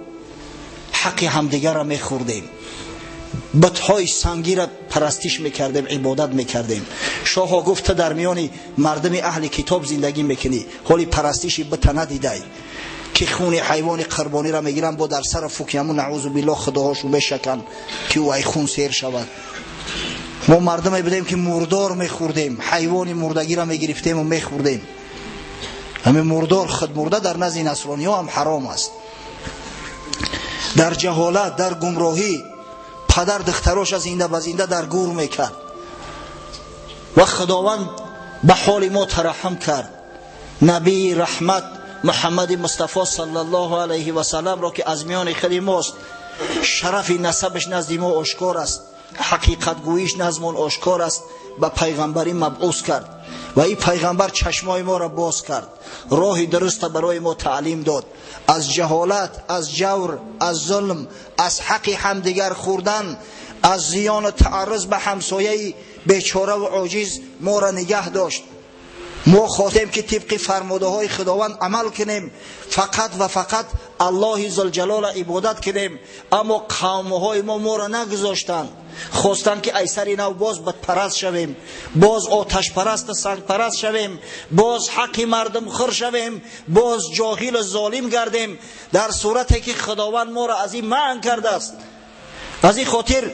ҳаққи ҳамдигарро мехӯрдем, бутҳои сангиро парастиш мекардем, ибодат мекардем. Шоҳо, гуфта, дар миёни мардуми аҳли китоб зиндагӣ мекунӣ, ҳоли парастиши бута надидай. ки хуни ҳайвони қурбониро мегиранд, бо дар сара фукияму наъузу биллоҳ худоҳошу мешаканд, ки ӯ ай хун сер шавад. Мо мардуме будем, ки мурдор мехӯрдем, ҳайвони мурдагиро мегирифтему мехӯрдем. Ҳамин мурдор худмурда дар назди насрониҳо ҳам ҳаром аст. Дар ҷаҳолат, дар гумроҳӣ падар духтароша зинда ба зинда дар гур мекард ва Худованд ба ҳоли мо тараҳҳум кард. Набии раҳмат Муҳаммади Мустафо саллаллоҳу алайҳи васалламро, ки аз миёни худи мост, шарафи насабаш назди мо ошкор аст, ҳақиқатгӯиш назмон ошкор аст, ба пайғамбарӣ мабъус кард ва ин пайғамбар чашмои моро боз кард, роҳи дуруста барои мо таълим дод. Аз ҷаҳолат, аз ҷавр, аз зулм, аз ҳаққи ҳамдигар хӯрдан, аз зиёну таарруз ба ҳамсояи бечора ва оҷиз моро нигаҳ дошт. Мо хостем, ки тибқи фармудаҳои Худованд амал кунем, фақат ва фақат Аллоҳи зулҷалолро ибодат кунем, аммо қавмҳои мо моро нагузоштанд. Хостанд, ки ай сари нав боз бадпараст шавем, боз оташпарасту сангпараст шавем, боз ҳаққи мардумхӯр шавем, боз ҷоҳилу золим гардем, дар сурате ки Худованд моро аз ин манъ кардааст. Аз ин хотир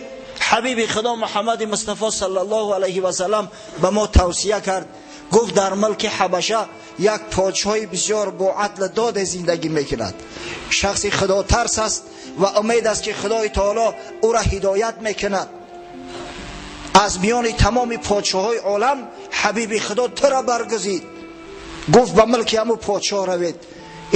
ҳабиби Худо Муҳаммади Мустафо саллаллоҳу алайҳи васаллам ба мо тавсия кард. Гуфт, дар мулки Ҳабаша як подшоҳи бисёр бо адл доде зиндагӣ мекунад, шахси худотарс аст ва умед аст, ки Худои таоло ӯра ҳидоят мекунад. Аз миёни тамоми подшоҳои олам ҳабиби Худо тура баргузид. Гуфт, ба мулки ҳамун подшоҳ равед,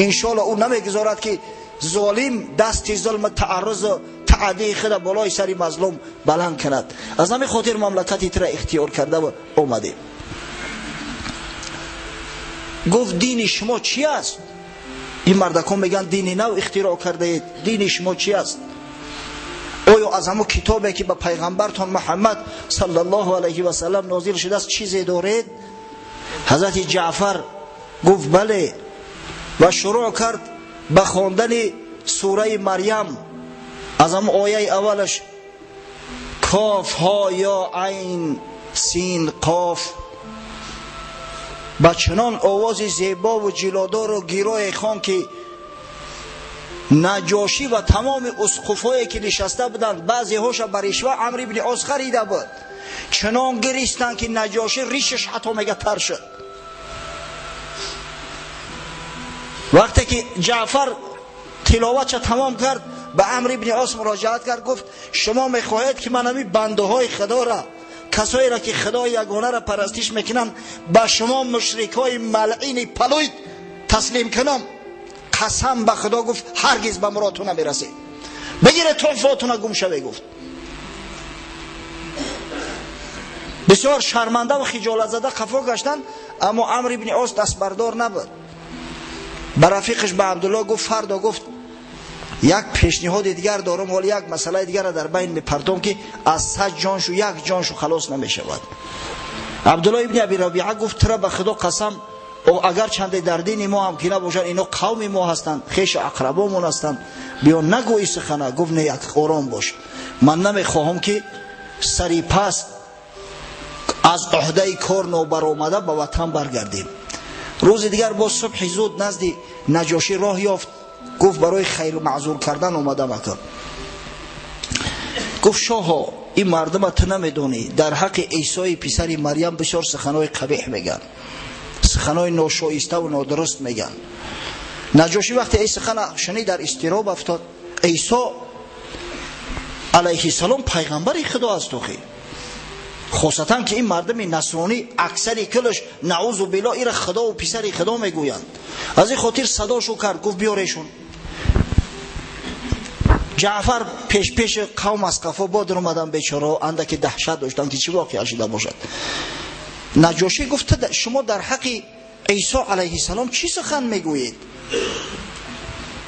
иншоалло ӯ намегузорад, ки золим дасти зулму тааррузу таъдии худа болои сари мазлум баланд кунад. Аз ҳамин хотир мамлакати тура ихтиёр карда омадем. Гуфт, дини шумо чӣ аст? Ин мардакон мегӯянд, дини нав ихтироъ кардаед, дини шумо чӣ аст? Оё аз ҳамун китобе, ки ба пайғамбартон Муҳаммад саллаллоҳу алайҳи васаллам нозил шудааст, чизе доред? Ҳазрати Ҷаъфар гуфт, бале, ва шурӯъ кард ба хондани сураи Марьям аз ҳамун ояи аввалаш: коф ҳо ё айн син қоф. Ба чунон овози зебову ҷилодору гирое хон, ки Наҷошӣ ва тамоми усқуфҳое, ки нишаста буданд, баъзеҳоша ба ришва Амр ибни Ос харида буд, чунон гиристанд, ки Наҷошӣ ришаш ҳатто мега тар шуд. Вақте ки Ҷаъфар тиловатша тамом кард, ба Амр ибни Ос муроҷиат кард, гуфт, шумо мехоҳед, ки ман ҳамин бандаҳои Худоро, касоеро, ки Худои ягонаро парастиш мекунанд, ба шумо мушрикҳои малъини палуйд таслим кунам? Қасам ба Худо, гуфт, ҳаргиз ба муродтон намерасед, бигире туҳфотуна, гум шаве. Гуфт, бисёр шарманда ва хиҷолатзада қафо гаштанд, аммо Амр ибни Ос дастбардор набуд. Ба рафиқаш, ба Абдулло гуфт, фардо, гуфт, як пешниҳоди дигар дорам, ҳоли як масъалаи дигарро дар байн мепартом, ки аз 100 ҷоншу як ҷоншу халос намешавад. Абдулло ибни Аби Рабиа гуфт, тура ба Худо қасам, агар чанде дар дини мо ҳам ки набошанд, ино қавми мо ҳастанд, хешу ақрабомон ҳастанд, биё нагӯи сухана. Гуфт, не, як ором бош, ман намехоҳам, ки сари паст аз ӯҳдаи кор нобаромада ба ватан баргардем. Рӯзи дигар боз субҳи зуд назди Наҷошӣ роҳ ёфт. Гуфт, барои хайру маъзур кардан омадам. Ака, гуфт, шоҳо, ин мардума ту намедонӣ, дар ҳаққи Исои писари Марьям бисёр суханҳои қабеҳ мегӯянд, суханҳои ношоиставу нодуруст мегӯянд. Наҷошӣ вақте ин сухана шунид, дар изтироб афтод. Исо алайҳиссалом пайғамбари Худо аст, охи хосатан ки ин мардуми насронӣ аксари кулаш наъузу биллоҳ ира Худову писари Худо мегӯянд. Аз ин хотир садошу кард, гуфт, биёрешун. Ҷаъфар пешпеши қавм аз қафо бодир омадан. Бечораҳо андаке даҳшат доштанд, ки чӣ воқеа шуда бошад. Наҷошӣ гуфт, шумо дар ҳаққи Исо алайҳиссалом чӣ сухан мегӯед?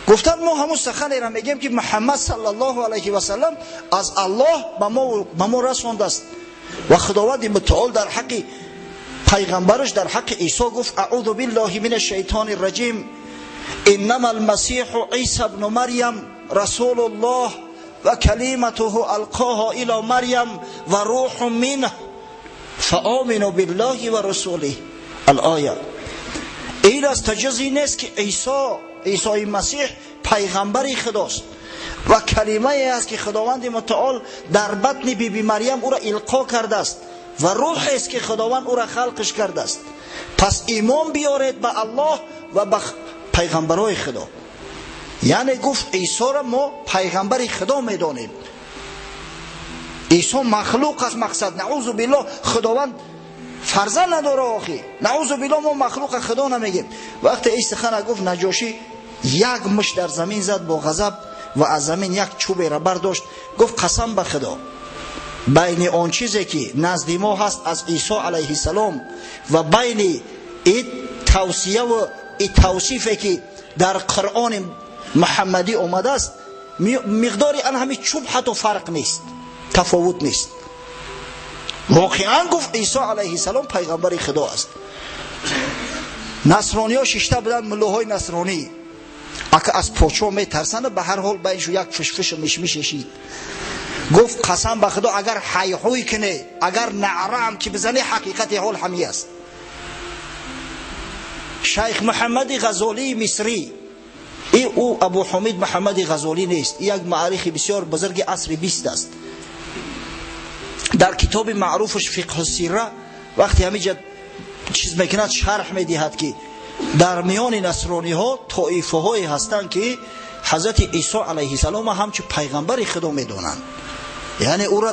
Гуфтанд, мо ҳамун суханеро мегӯем, ки Муҳаммад саллаллоҳу алайҳи васаллам аз Аллоҳ ба мо расондааст ва Худованди мутаол дар ҳаққи пайғамбараш, дар ҳаққи Исо гуфт: аъузу биллоҳи мин ашшайтони рраҷим, иннама алмасиҳу Иса бну Марьям расулуллоҳ ва калиматуҳу алқоҳа ило Марьям ва рӯҳу минҳ фаомину биллоҳи ва расулиҳ. Алоя. Ин аз таҷузи нест, ки Исо Исои Масеҳ пайғамбари Худост ва калимае аст ки Худованди Мутаол дар батни Биби Марьям ӯро илқо кардааст ва рӯҳест ки Худованд ӯро халқиш кардааст. Пас имон биёред ба Аллоҳ ва ба пайғамбарои Худо. Яъне гуфт Исоро мо пайғамбари Худо медонем. Исо махлуқ аст, мақсад наъузу биллоҳ, Худованд фарзанд надора охи. Наъузу биллоҳ, мо махлуқа Худо намегем. Вақте ин сухана гуфт, Наҷошӣ як муш дар замин зад бо ғазаб ва аз замин як чӯберо бардошт, гуфт қасам ба Худо, байни он чизе ки назди мо ҳаст аз Исо алайҳиссалом ва байни ин тавсия ва ин тавсифе ки дар Қуръони Муҳаммадӣ омадааст, миқдори ан ҳамин чӯб ҳатто фарқ нест, тафовут нест. Воқеан гуфт Исо алайҳиссалом пайғамбари Худо аст. Насрониҳо шишта буданд, муллоҳои насронӣ ака аз подшоҳ метарсанд, ба ҳар ҳол байншу як фишфишу мишмише шид. Гуфт қасам ба Худо, агар ҳайҳӯй кунӣ, агар наъраам ки бизанӣ, ҳақиқати ҳол ҳамин аст. Шайх Муҳаммади Ғазолии Мисрӣ, ӯ Абу Ҳумид Муҳаммади Ғазолӣ нест, як маърихи бисёр бузурги асри 20 аст. Дар китоби маъруфаш Фиқҳу сира вақте ҳамиҷа чиз мекунад, шарҳ медиҳад ки дар миёни насрониҳо тоифаҳое ҳастанд ки ҳазрати Исо алайҳиссалом ҳамчун пайғамбари Худо медонанд. Яъне ӯро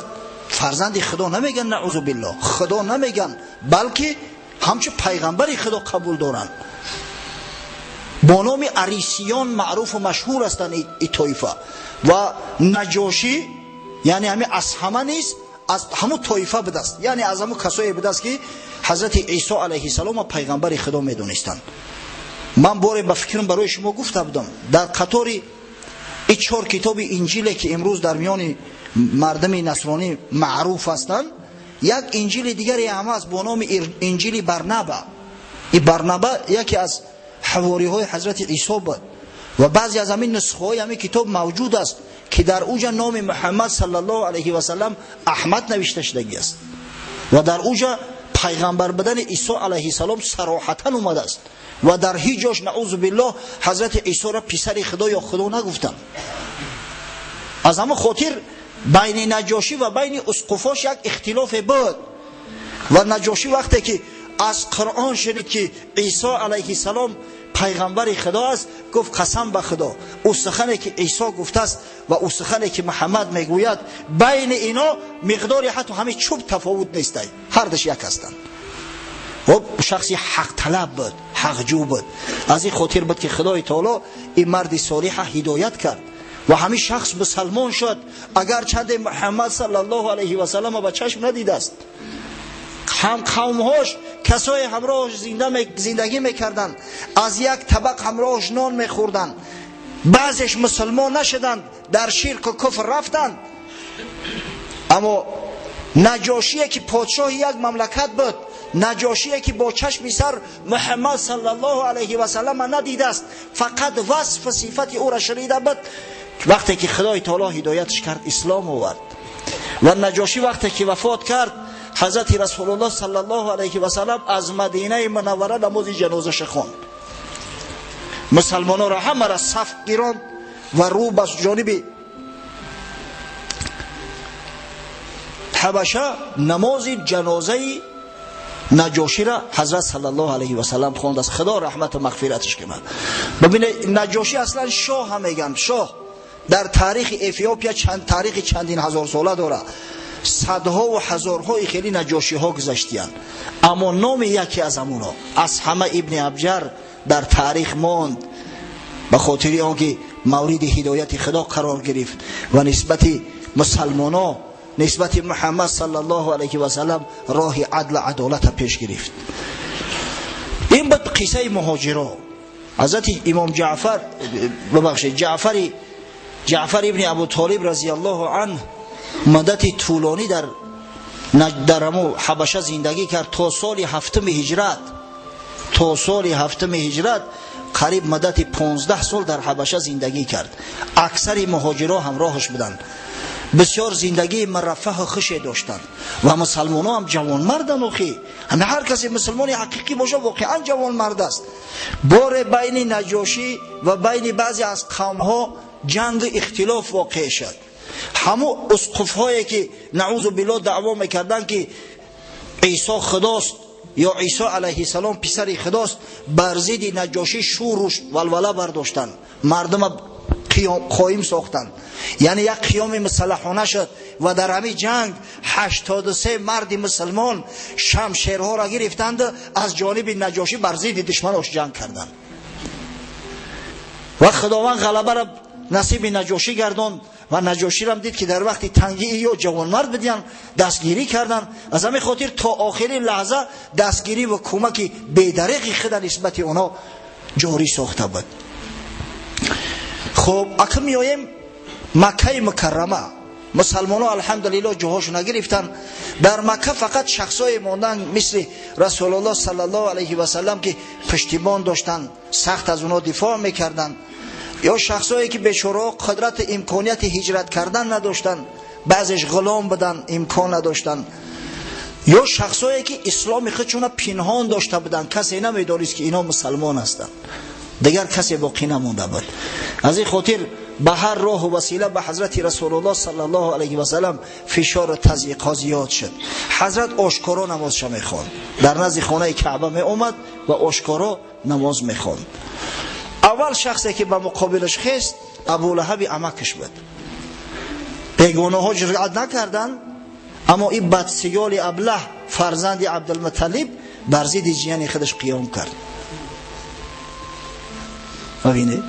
фарзанди Худо намеган, наъузу биллоҳ, Худо намеган, балки ҳамчун пайғамбари Худо қабул доранд. Бо номи арисиён маъруфу машҳур ҳастанд ин тоифа. Ва Наҷошӣ яъне ҳамин аз ҳама низ аз ҳамун тоифа будааст, яъне аз ҳамун касое будааст ки ҳазрати Исо алайҳиссалом пайғамбари Худо медонистанд. Ман боре ба фикрам барои шумо гуфта будам, дар қатори ин чор китоби инҷиле ки имрӯз дар миёни мардуми насронӣ маъруф ҳастанд, як инҷили дигаре ҳам аст бо номи инҷили Барнаба. Ин Барнаба яке аз ҳавориҳои ҳазрати Исо буд ва баъзе аз ҳамин нусхаҳои ҳамин китоб мавҷуд аст ки дар уҷа номи Муҳаммад саллаллоҳу алайҳи васаллам Аҳмад навишта шудагӣ аст ва дар уҷа пайғамбар будани Исо алайҳиссалом сароҳатан омадааст ва дар ҳеҷ ҷош наъузу биллоҳ ҳазрати Исоро писари Худо ё Худо нагуфтанд. Аз ҳамон хотир байни Наҷошӣ ва байни усқуфош як ихтилофе буд ва Наҷошӣ вақте ки аз Қуръон шунид ки Исо алайҳиссалом пайғамбари Худо аст, гуфт қасам ба Худо, ӯ сухане ки Исо гуфтааст ва ӯ сухане ки Муҳаммад мегӯяд, байни ино миқдори ҳатто ҳамин чӯб тафовут нестай, ҳардаш як ҳастанд. Хоб шахси ҳақталаб буд, ҳақҷӯ буд. Аз ин хотир буд ки Худои Таоло ин марди солиҳа ҳидоят кард ва ҳамин шахс мусалмон шуд, агарчанде Муҳаммад саллаллоҳу алайҳи васаллам ба чашм надидааст. Ҳам қавмҳош касое ҳамроҳш зиндагӣ мекарданд, аз як табақ ҳамроҳш нон мехӯрданд, баъзеш мусулмон нашуданд, дар ширку куфр рафтанд. Аммо Наҷошие ки подшоҳи як мамлакат буд, Наҷошие ки бо чашми сар Муҳаммад саллаллоҳу алайҳи васаллам надидааст, фақат васфу сифати ӯро шунида буд, вақте ки Худои Таоло ҳидоятш кард, ислом овард. Ва Наҷошӣ вақте ки вафот кард, ҳазрати Расулуллоҳ саллаллоҳу алайҳи васаллам аз Мадинаи Мунаввара намози ҷанозаша хонд. Мусалмононро ҳамаро саф гиронд ва рӯ ба ҷониби ҳабаша намози ҷанозаи Наҷоширо ҳазрат саллаллоҳу алайҳи васаллам хондааст. Худо раҳмату мағфираташ кунад. Бибинед, Наҷошӣ аслан шоҳ ҳам мегӯянд. Шоҳ дар таърихи Эфиопия таърихи чандин ҳазорсола дорад. Садҳо ва ҳазорҳои хеле наҷошиҳо гузаштиянд, аммо номи яке аз ҳамонҳо аз ҳама Ибни Абҷар дар таърих монд, ба хотири он ки мавриди ҳидояти Худо қарор гирифт ва нисбати мусалмоно, нисбати Муҳаммад саллаллоҳу алайҳи васаллам роҳи адлу адолата пеш гирифт. Ин буд қиссаи муҳоҷиро. Ҳазрати имом Ҷаъфар, бибахшед, Ҷаъфар ибни Абу Толиб разияллоҳу анҳ муддати тӯлонӣ дар ҳамун ҳабаша зиндагӣ кард то соли ҳафтуми ҳиҷрат. То соли ҳафтуми ҳиҷрат қариб муддати 15 сол дар ҳабаша зиндагӣ кард. Аксари муҳоҷиро ҳамроҳаш буданд. Бисёр зиндагии мураффаҳу хуше доштанд ва мусалмонҳо ҳам ҷавонмарданд. Охи ҳама ҳар касе мусулмони ҳақиқӣ бошад, воқеан ҷавонмард аст. Боре байни Наҷошӣ ва байни баъзе аз қавмҳо ҷангу ихтилоф воқеъ шуд. Ҳамун усқуфҳое ки наъузу биллоҳ даъво мекарданд, ки Исо худост ё Исо алайҳиссалом писари худост, бар зидди Наҷошӣ шӯру валвала бардоштанд, мардума қоим сохтанд. Яъне як қиёми мусаллаҳона шуд ва дар ҳамин ҷанг 83 марди мусулмон шамшерҳоро гирифтанд, аз ҷониби Наҷошӣ бар зидди душманош ҷанг карданд ва Худованд ғалабаро насиби Наҷошӣ гардонд. Ва Наҷоширам дид, ки дар вақти тангии ё ҷавонмард бидиян, дастгирӣ карданд. Аз ҳамин хотир то охирин лаҳза дастгирӣ ва кӯмаки бедареқи худа нисбати онҳо ҷорӣ сохта буд. Хуб, акн меоем Маккаи Мукаррама. Мусалмонҳо алҳамдулиллоҳ ҷоҳошона гирифтанд. Дар Макка фақат шахсое монданд мисли Расулуллоҳ саллаллоҳу алайҳи васаллам, ки пуштибон доштанд, сахт аз онҳо дифоъ мекарданд, ё шахсое ки бечораҳо қудрати имконияти ҳиҷрат кардан надоштанд, баъзеш ғулом буданд, имкон надоштанд, ё шахсое ки исломи худшона пинҳон дошта буданд, касе намедонист, ки инҳо мусалмон ҳастанд. Дигар касе боқӣ намонда буд. Аз ин хотир ба ҳар роҳу васила ба ҳазрати Расулуллоҳ саллаллоҳу алайҳи васаллам фишору тазйиқҳо зиёд шуд. Ҳазрат ошкоро намозша мехонд, дар назди хонаи Каъба меомад ва ошкоро намоз мехонд. Аввал шахсе ки ба муқобилаш хест, Абулаҳаби амакаш буд. Бегонаҳо ҷуръат накарданд, аммо ин бадсиёли аблаҳ, фарзанди Абдулмуталлиб, бар зидди ҷияни худаш қиём кард. Бибинед,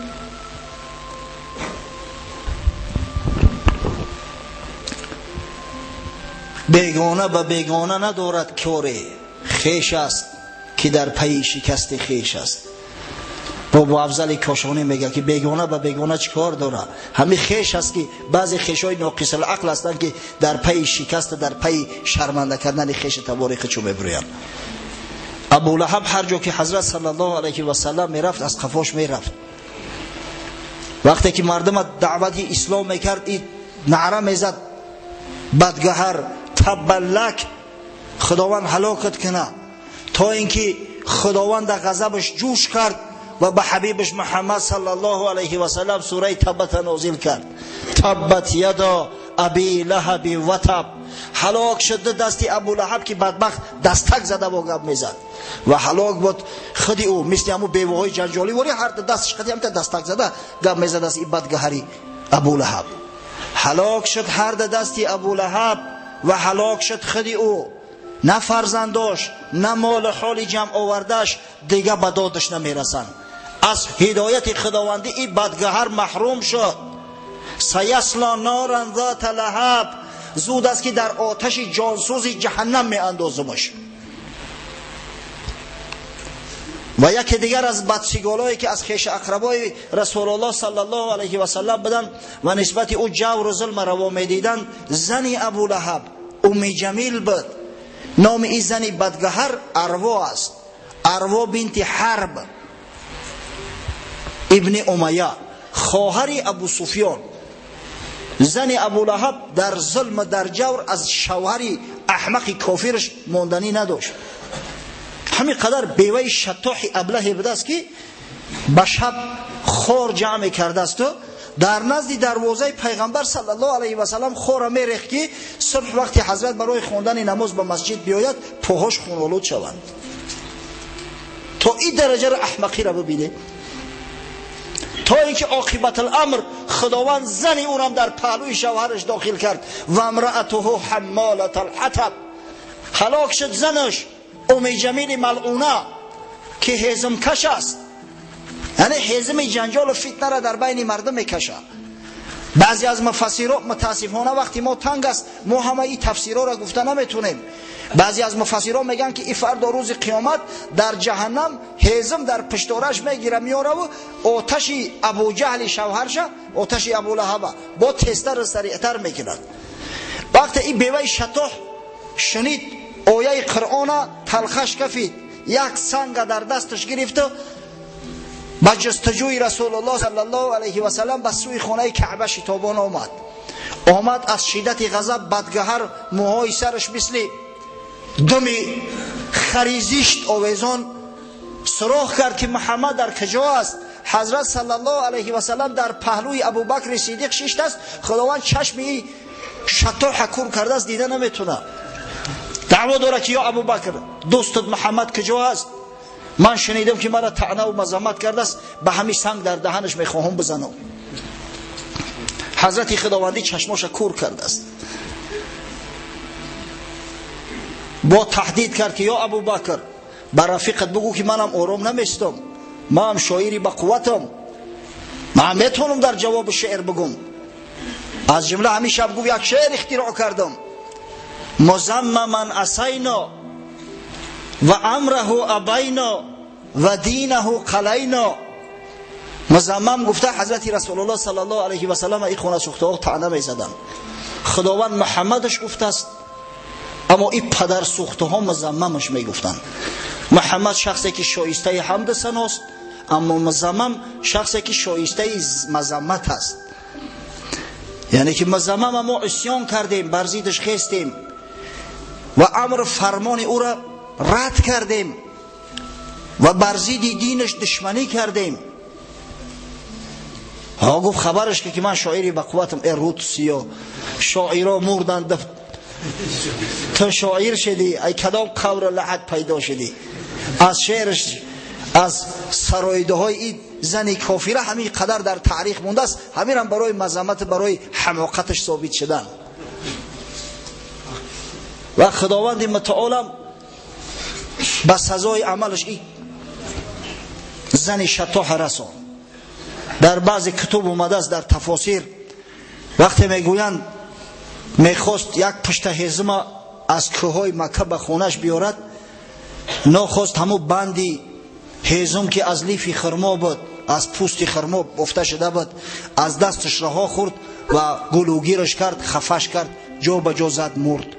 бегона ба бегона надорад коре, хеш аст ки дар пайи шикасти хеш аст. Бобо Афзали Кошонӣ мегӯяд, ки бегона ба бегона чӣ кор дорад? Ҳамин хеш аст, ки баъзе хешҳои ноқисулақл ҳастанд, ки дар пайи шикаст, дар пайи шарманда кардани хеши табори худшо мебурӯянд. Абулаҳаб ҳар ҷо ки ҳазрат саллаллоҳу алайҳи васаллам мерафт, аз қафош мерафт. Вақте ки мардума даъвати ислом мекард, и наъра мезад: бадгаҳар, таббаллак, Худованд ҳалокат куна. То ин ки Худованд дар ғазабаш ҷӯш кард ва ба ҳабибаш Муҳаммад саллаллоҳу алайҳи васаллам сураи Таббата нозил кард. Таббат яда аби лаҳаби ва таб. Ҳалок шуд ду дасти Абулаҳаб, ки бадбахт дастак зада бо гап мезад, ва ҳалок буд худи ӯ, мисли ҳамун бевоҳои ҷанҷолӣ ворӣ, ҳар ду дасташ қати ҳамта дастак зада гап мезад аз ин бадгаҳари Абулаҳаб. Ҳалок шуд ҳар ду дасти Абулаҳаб ва ҳалок шуд худи ӯ. На фарзандош, на молу ҳоли ҷамъ овардааш дига ба додаш намерасанд. Аз ҳидояти худовандӣ ин бадгаҳар маҳрум шуд. Саясла норан зата лаҳаб. Зуд аст, ки дар оташи ҷонсӯзи ҷаҳаннам меандозумаш. Ва яке дигар аз бадсиголое ки аз хеша ақрабои Расулуллоҳ саллаллоҳу алайҳи васаллам буданд ва нисбати ӯ ҷавру зулма раво медиданд, зани Абулаҳаб Умми Ҷамил буд. Номи ин зани бадгаҳар Арво аст, Арво бинти Ҳарб ибни Умая, хоҳари Абу Суфён. Зани Абулаҳаб дар зулм, дар ҷавр аз шавҳари аҳмақи кофираш монданӣ надошт. Ҳамин қадар беваи шаттоҳи аблаҳе будааст, ки ба шаб хор ҷамъ мекардаасту дар назди дарвозаи пайғамбар саллаллоҳу алайҳи васаллам хора мерехт, ки субҳ вақти ҳазрат барои хондани намоз ба масҷид биёяд, поҳош хунолуд шаванд. То ин дараҷаро аҳмақиро бибинед, то ин ки оқибатуламр Худованд зани ӯрам дар паҳлӯи шавҳараш дохил кард. Ва амраатуҳу ҳаммолата алҳатаб. Ҳалок шуд занаш Уми Ҷамили малъуна, ки ҳезимкаш аст, яъне ҳезими ҷанҷолу фитнаро дар байни мардум мекашад. Баъзе аз муфассиро, мутаассифона вақти мо танг аст, мо ҳама ин тафсирҳоро гуфта наметонем. Баъзе аз муфассиро мегӯянд, ки ин фардо рӯзи қиёмат дар ҷаҳаннам ҳезим дар пушторааш мегира, меораву оташи Абуҷаҳли шавҳарша, оташи Абулаҳаба бо тезтару сариътар мекунад. Вақте ин беваи шатоҳ шунид ояи Қуръона, талхаш кафид, як санга дар дасташ гирифту ба ҷустуҷӯи Расулуллоҳ саллаллоҳу алайҳи васаллам ба сӯи хонаи Каъба шитобон омад. Омад аз шиддати ғазаб бадгаҳар, мӯҳои сараш мисли думи хари зишт овезон, суроғ кард ки Муҳаммад дар куҷо аст. Ҳазрат саллаллоҳу алайҳи васаллам дар паҳлӯи Абубакри Сиддиқ шиштааст. Худованд чашми шатоҳа кур кардааст, дида наметавонад. Даъво дорад ки ё Абубакр, дӯстат Муҳаммад куҷо аст? Ман шунидам ки маро таъна ва мазаммат кардааст, ба ҳамин санг дар даҳанаш мехоҳам бизанам. Ҳазрати Худовандӣ чашмоша кур кардааст. Бо таҳдид кард ки ё Абубакр, ба рафиқат бигӯ ки манам ором наместам, ман шоири ба қувватам, ман метавонам дар ҷавоби шеър бигӯм. Аз ҷумла ҳамин шаб гуфт як шеър ихтироъ кардам: музаммаман асайно ва амраҳу абайно ва динаҳу қалайно. Музаммам гуфта ҳазрати Расулуллоҳ саллаллоҳу алайҳи васаллам ин хонасӯхтаҳо таъна мезаданд. Худованд Муҳаммадаш гуфтааст, аммо ин падарсӯхтаҳо музаммамаш мегуфтанд. Муҳаммад шахсе ки шоистаи ҳамду саност, аммо музаммам шахсе ки шоистаи мазаммат аст. Яъне ки музаммама мо исён кардем, бар зиддаш хестем ва амр фармони ӯро рад кардем ва бар зидди динаш душманӣ кардем. Ҳа, гуфт хабараш ки ман шоири ба қувватам. Э рут сиё, шоиро мурданд, ту шоир шудӣ, ай кадом қавр лаҳат пайдо шудӣ? Аз шеъраш, аз сароидаҳои ин зани кофира ҳамин қадар дар таърих мондааст, ҳаминам барои мазаммат, барои ҳамоқаташ собит шудан. Ва Худованди мутаолам ба сазои амалаш ин зани шатоҳа расон. Дар баъзе кутуб омадааст, дар тафосир, вақте мегӯянд мехост як пушта ҳезума аз кӯҳҳои Макка ба хонаш биёрад, нохост ҳамун банди ҳезум ки аз лифи хурмо буд, аз пӯсти хурмо бофта шуда буд, аз дасташ раҳо хӯрд ва гулӯгираш кард, хафаш кард, ҷо ба ҷо зад, мурд.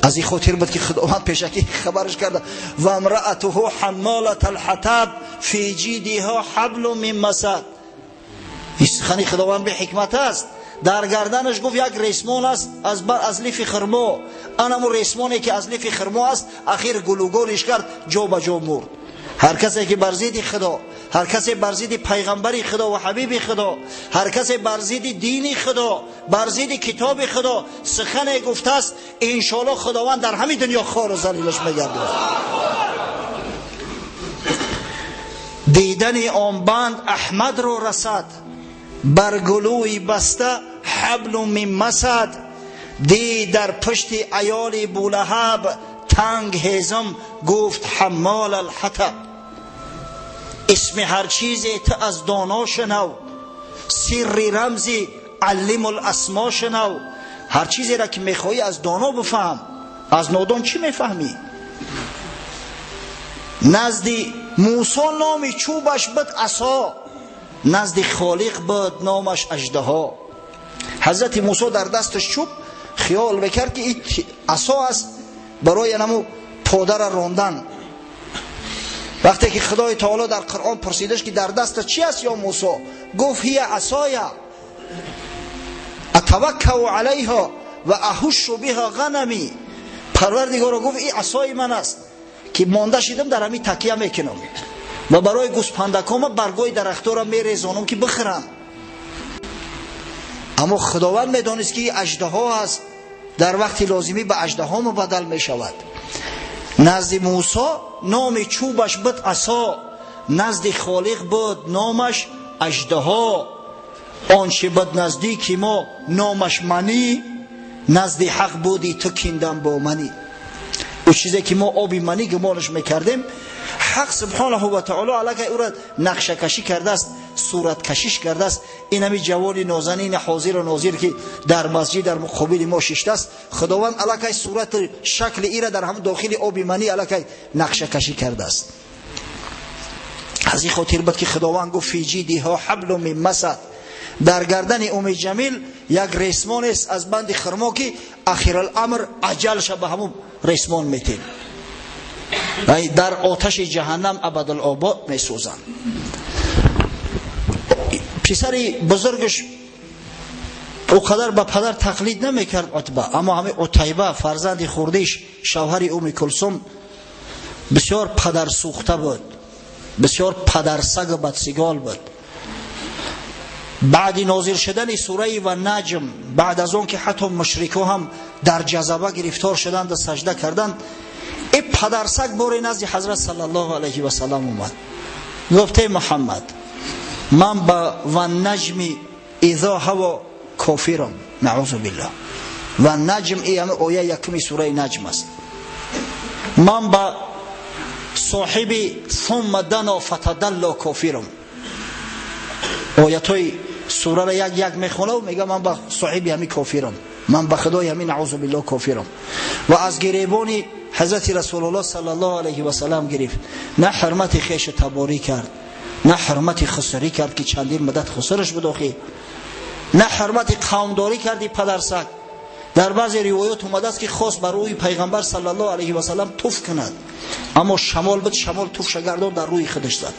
Аз ин хотир буд ки Худованд пешакӣ хабараш карда: ва амраатуҳу ҳаммолата алҳатаб фи ҷидиҳо ҳаблу мин масад. Ин сухани Худованд беҳикмат аст. Дар гарданаш гуфт як ресмон аст аз лифи хурмо. Анамун ресмоне ки аз лифи хурмо аст, ахир гулӯгориш кард, ҷо ба ҷо мурд. Ҳар касе ки бар зидди Худо, ҳар касе бар зидди пайғамбари Худо ва ҳабиби Худо, ҳар касе бар зидди дини Худо, бар зидди китоби Худо сухане гуфтааст, иншоаллоҳ Худованд дар ҳамин дунё хору залилаш мегардонад. Дидани он банд Аҳмадро расад, бар гулӯи баста ҳаблу мин масад. Дид дар пушти аёли Булаҳаб танг ҳезум, гуфт ҳаммол алҳатаб. Исми ҳар чизе ту аз доно шунав, сирри рамзи аллиму ласмо шунав. Ҳар чизеро ки мехоҳӣ аз доно бифаҳм, аз нодон чӣ мефаҳмӣ? Назди Мусо номи чӯбаш буд асо, назди Холиқ буд номаш аждаҳо. Ҳазрати Мусо дар дасташ чӯб, хиёл мекард ки ин асо аст барои анаму подара рондан. Вақте ки Худои Таоло дар Қуръон пурсидаш ки дар дастат чи аст ё Мусо, гуфт ҳия асоя атаваккау алайҳо ва аҳушу биҳа ғанами. Парвардигоро гуфт ин асои ман аст ки монда шидам, дар ҳамин такя мекунам ва барои гӯспандакома баргои дарахтора мерезонам ки бихӯрам. Аммо Худованд медонист ки аждаҳо аст, дар вақти лозимӣ ба аждаҳо мубаддал мешавад. Назди Мусо номи чӯбаш буд асо, назди Холиқ буд номаш аждаҳо. Он чи буд наздики мо номаш манӣ, назди ҳақ буди ту киндан бо манӣ. Ӯ чизе ки мо оби манӣ гумонаш мекардем, ҳақ субҳонаҳу ва таоло аллакай ӯро нақшакашӣ кардааст, сураткашиш кардааст. Ин ҳами ҷавони нозанини ҳозиру нозир ки дар масҷид дар муқобили мо шиштааст, Худованд аллакай сурати шакли ира дар ҳам дохили оби манӣ аллакай нақшакашӣ кардааст. Аз ин хотир буд ки Худованд гуфт фи ҷидиҳо ҳаблу мин масад. Дар гардани Уми Ҷамил як ресмон аст аз банди хурмо ки ахираламр аҷалша ба ҳамун ресмон метем, дар оташи ҷаҳаннам абадулобод месӯзанд. Писари бузургаш Ӯ қадар ба падар тақлид намекард Утба, аммо ҳамин Утайба фарзанди хурдиш, шавҳари Умми Кулсум, бисёр падарсӯхта буд, бисёр падарсаг бадсигол буд. Баъди нозил шудани сураи ва наҷм, баъд аз он ки ҳатто мушрикҳо ҳам дар ҷазаба гирифтор шуданд ва сажда карданд, и падарсаг боре назди ҳазрат саллаллоҳу алайҳи васаллам омад, гуфт: эй Муҳаммад, ман ба ва наҷми изо ҳаво кофирам, наъузу биллаҳ. Ва наҷм и ҳами оя якуми сураи наҷм аст. Ман ба соҳиби сумма дано фатадалло кофирам. Оятҳои сураро як як мехонаву мега: ман ба соҳиби ҳами кофирам, ман ба худои ҳами, наъузу биллаҳ, кофирам. Ва аз гиребони ҳазрати расулуллоҳ саллаллоҳу алайҳи васаллам гирифт. На ҳурмати хешу таборӣ кард, на ҳурмати хусурӣ кард, ки чандин муддат хусураш буд охи, на ҳурмати қавмдорӣ карди падарсаг. Дар баъзе ривоят омадааст, ки хост бар рӯи пайғамбар саллаллоҳу алайҳи васаллам туф кунад, аммо шамол буд, шамол туфша гардон дар рӯи худаш зад.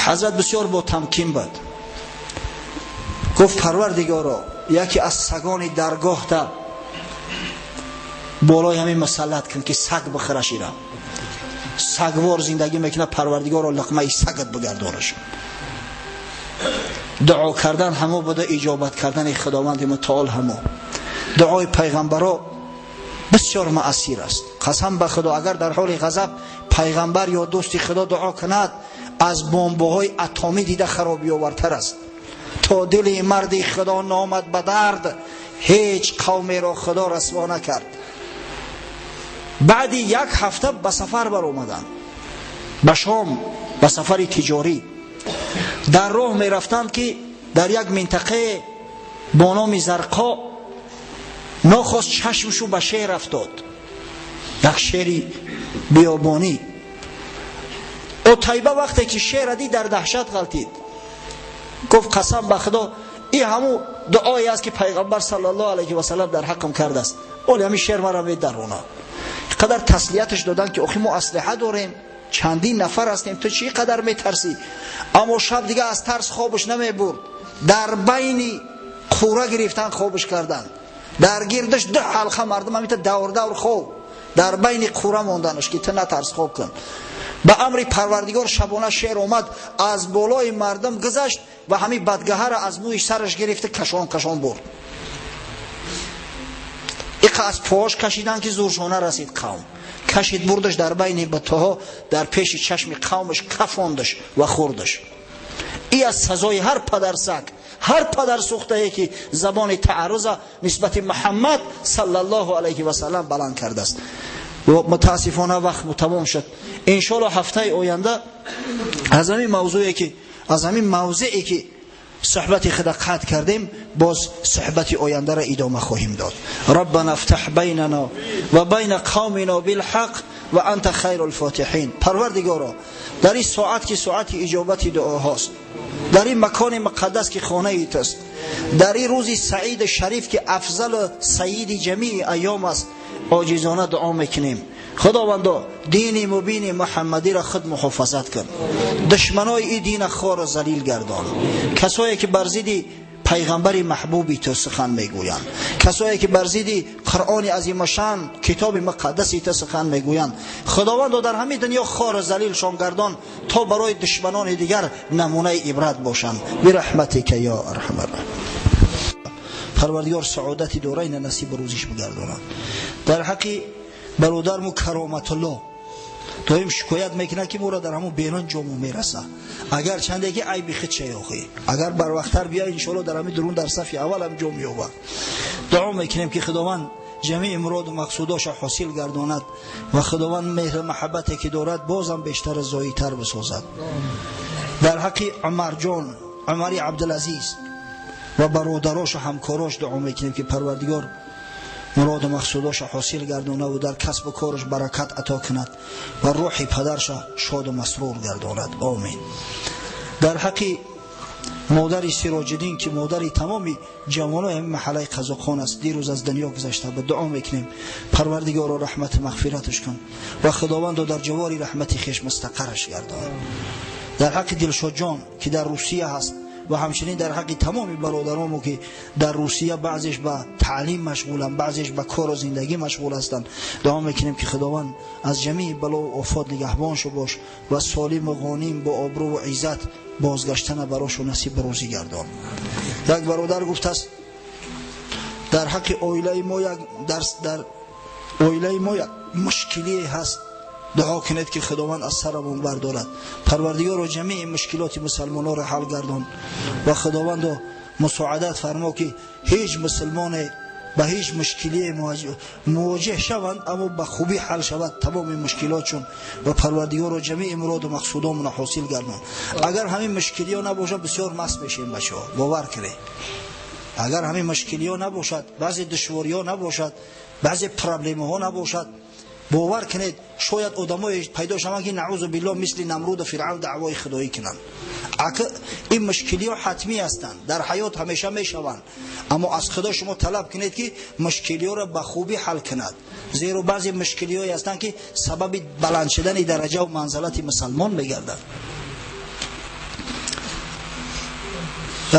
Ҳазрат бисёр бо тамкин буд, гуфт: парвардигоро, яке аз сагони даргоҳта болои ҳамин мусаллат кун, ки саг бихӯраш, ира сагвор зиндагӣ мекунад, парвардигоро, луқмаи сагат бигардонаш. Дуо кардан ҳамо буда, иҷобат кардани худованди мутаол ҳамо. Дуои пайғамбаро бисёр муассир аст. Қасам ба худо, агар дар ҳоли ғазаб пайғамбар ё дӯсти худо дуо кунад, аз бомбаҳои атомӣ дида харобиовартар аст. То дили марди худо номад ба дард, ҳеҷ қавмеро худо расво накард. Баъди як ҳафта ба сафар баромаданд, ба Шом, ба сафари тиҷорӣ. Дар роҳ мерафтанд, ки дар як минтақае бо номи Зарқо нохост чашмшу ба шер афтод, як шери биёбонӣ. Утайба вақте ки шера дид, дар даҳшат ғалтид, гуфт: қасам ба худо, и ҳамун дуое аст, ки пайғамбар саллаллоҳу алайҳи васаллам дар ҳаққам кардааст, оли ҳамин шер мара медарона. Қадар таслияташ доданд, ки охи, мо аслиҳа дорем, чандин нафар ҳастем, ту чӣ қадар метарсӣ? Аммо шаб дига аз тарс хобаш намебурд. Дар байни қура гирифтан, хобаш карданд, дар гирдаш ду ҳалқа мардум, ҳамита давр давр хоб, дар байни қура монданаш, ки ту натарс, хоб кун. Ба амри парвардигор шабона шер омад, аз болои мардум гузашт ва ҳамин бадгаҳаро аз мӯи сараш гирифта, кашон кашон бурд. Иқа аз пош кашидан, ки зуршона расид қавм, кашид бурдаш, дар байни бутаҳо, дар пеши чашми қавмаш кафондаш ва хӯрдаш. И аз сазои ҳар падарсаг, ҳар падарсӯхтае, ки забони таарруза нисбати Муҳаммад саллаллоҳу алайҳи васаллам баланд кардааст. Мутаассифона, вақт тамом шуд. Иншоалло, ҳафтаи оянда аз ҳамин мавзӯе ки, аз ҳамин мавзее ки суҳбати худа қатъ кардем, боз суҳбати ояндаро идома хоҳем дод. Раббана афтаҳ байнана ва байна қавмина билҳақ ва анта хайру лфотиҳин. Парвардигоро, дар ин соат, ки соати иҷобати дуоҳост, дар ин макони муқаддас, ки хонаи туст, дар ин рӯзи саиди шариф, ки афзалу саиди ҷамии айём аст, оҷизона дуо мекунем: худовандо, дини мубини муҳаммадиро худ муҳофазат кун, душманои ин дина хору залил гардон, касое ки бар зидди пайғамбари маҳбуби ту сухан мегӯянд, касое ки бар зидди Қуръони азимашан, китоби муқаддаси ту сухан мегӯянд, худовандо, дар ҳамин дунё хору залилшон гардон, то барои душманони дигар намунаи ибрат бошанд. Бираҳматика ё арҳамар. Парвардигор саодати дорайна насибу рӯзиш бигардонад. Дар ҳаққи бародарму Кароматулло доим шикоят мекунад, ки моро дар ҳамун берун ҷому мераса, агар чанде ки айби хид шаёхӣ, агар барвақттар бия, иншоалло, дар ҳамин дурун, дар сафи аввал ҳам ҷо меёбад. Дуо мекунем, ки худованд ҷамеи муроду мақсудоша ҳосил гардонад ва худованд меҳру маҳаббате, ки дорад, бозам бештар зоитар бисозад. Дар ҳаққи Умарҷон, Умари Абдулазиз ва бародарошу ҳамкорош дуо мекунем, ки парвардигор муроду мақсудоша ҳосил гардонаву дар касбу кораш баракат ато кунад ва рӯҳи падарша шоду масрур гардонад. Омин. Дар ҳаққи модари Сироҷиддин, ки модари тамоми ҷавонои ҳамин маҳаллаи Қазоқхон аст, дирӯз аз дунё гузашта, ба дуо мекунем: парвардигоро, раҳмату мағфираташ кун ва худовандо, дар ҷавори раҳмати хеш мустақарраш гардон. Дар ҳаққи Дилшодҷон, ки дар Русия ҳаст. ва ҳамчунин дар ҳаққи тамоми бародаронмо ки дар Русия баъзеш ба таълим машғуланд, баъзеш ба кору зиндагӣ машғул ҳастанд, дуо мекунем ки Худованд аз ҷамеи бало ва офот нигаҳбоншо бош ва солиму ғоним бо обрӯ ва иззат бозгаштана барошо насиб рӯзӣ гардон. Як бародар гуфтааст дар ҳаққи оилаи мо як дар оилаи мо як мушкилие ҳаст, дуо кунед ки Худованд аз сарамон бардорад. Парвардигоро ҷамеи мушкилоти мусалмононро ҳал гардон ва Худовандо мусоидат фармо ки ҳеҷ мусалмоне ба ҳеҷ мушкилие мувоҷеҳ шаванд, аммо ба хубӣ ҳал шавад тамоми мушкилотшон ва Парвардигоро ҷамеи муроду мақсудомонро ҳосил гардон. Агар ҳамин мушкилиҳо набошад, бисёр маст мешем бачаҳо, бовар кунед. Агар ҳамин мушкилиҳо набошад, баъзе душвориҳо набошад, баъзе проблемаҳо набошад, бовар кунед шояд одамое пайдо шаванд ки наъузу биллоҳ мисли Намруду Фиръавн даъвои худоӣ кунанд. Ин мушкилиҳо ҳатмӣ ҳастанд, дар ҳаёт ҳамеша мешаванд, аммо аз Худо шумо талаб кунед ки мушкилиҳоро ба хубӣ ҳал кунад, зеро баъзе мушкилиҳое ҳастанд ки сабаби баланд шудани дараҷаву манзалати мусалмон мегарданд.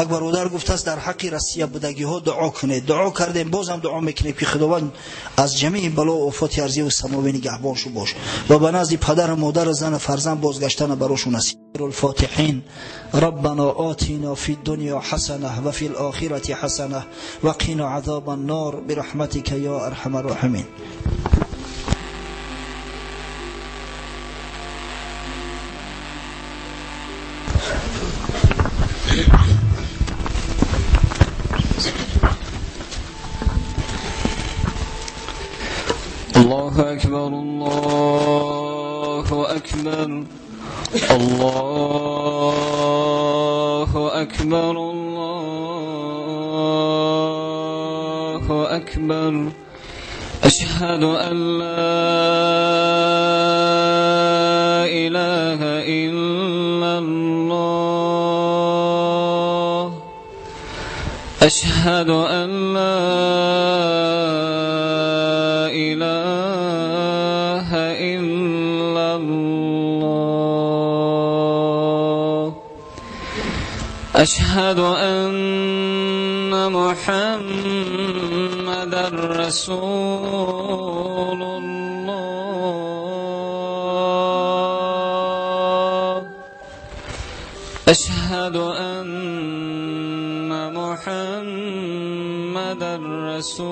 Як бародар гуфтааст дар ҳаққи Россия будагиҳо дуо кунед. Дуо кардем, бозам дуо мекунем ки Худованд аз ҷамеи бало ва офоти арзиву самовӣ нигаҳбоншу бош ва ба назди падару модару зану фарзанд бозгаштана барошу насиб. الفاتحين ربنا آتنا في الدنيا حسنة وفي الآخرة حسنة وقنا عذاب النار برحمتك يا أرحم الراحمين. الله أكبر الله أكبر الله أكبر الله أكبر أشهد أن لا إله إلا الله أشهد أن لا إله إلا الله أشهد أن محمدا رسول الله أشهد أن محمدا رسول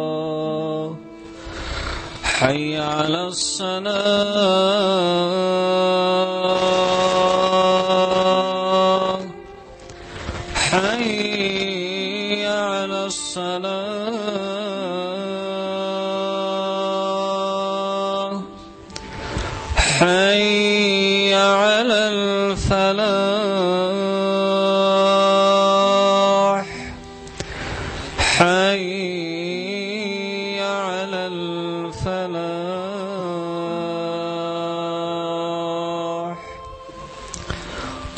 الله حي على الصلاة حي على الصلاة حي على الفلاح حي على الفلاح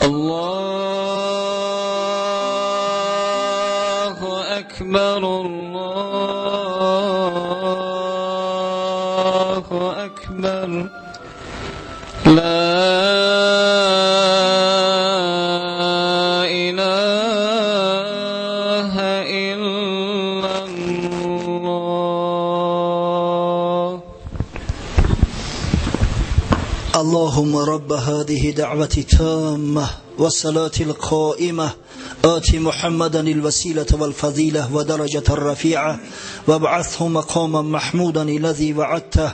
الله أكبر الله أكبر لا إله إلا الله. اللهم رب هذه دعوة تامة والصلاة القائمة آت محمدا الوسيلة والفضيلة ودرجة الرفيعة وابعثه مقاما محمودا الذي وعدته.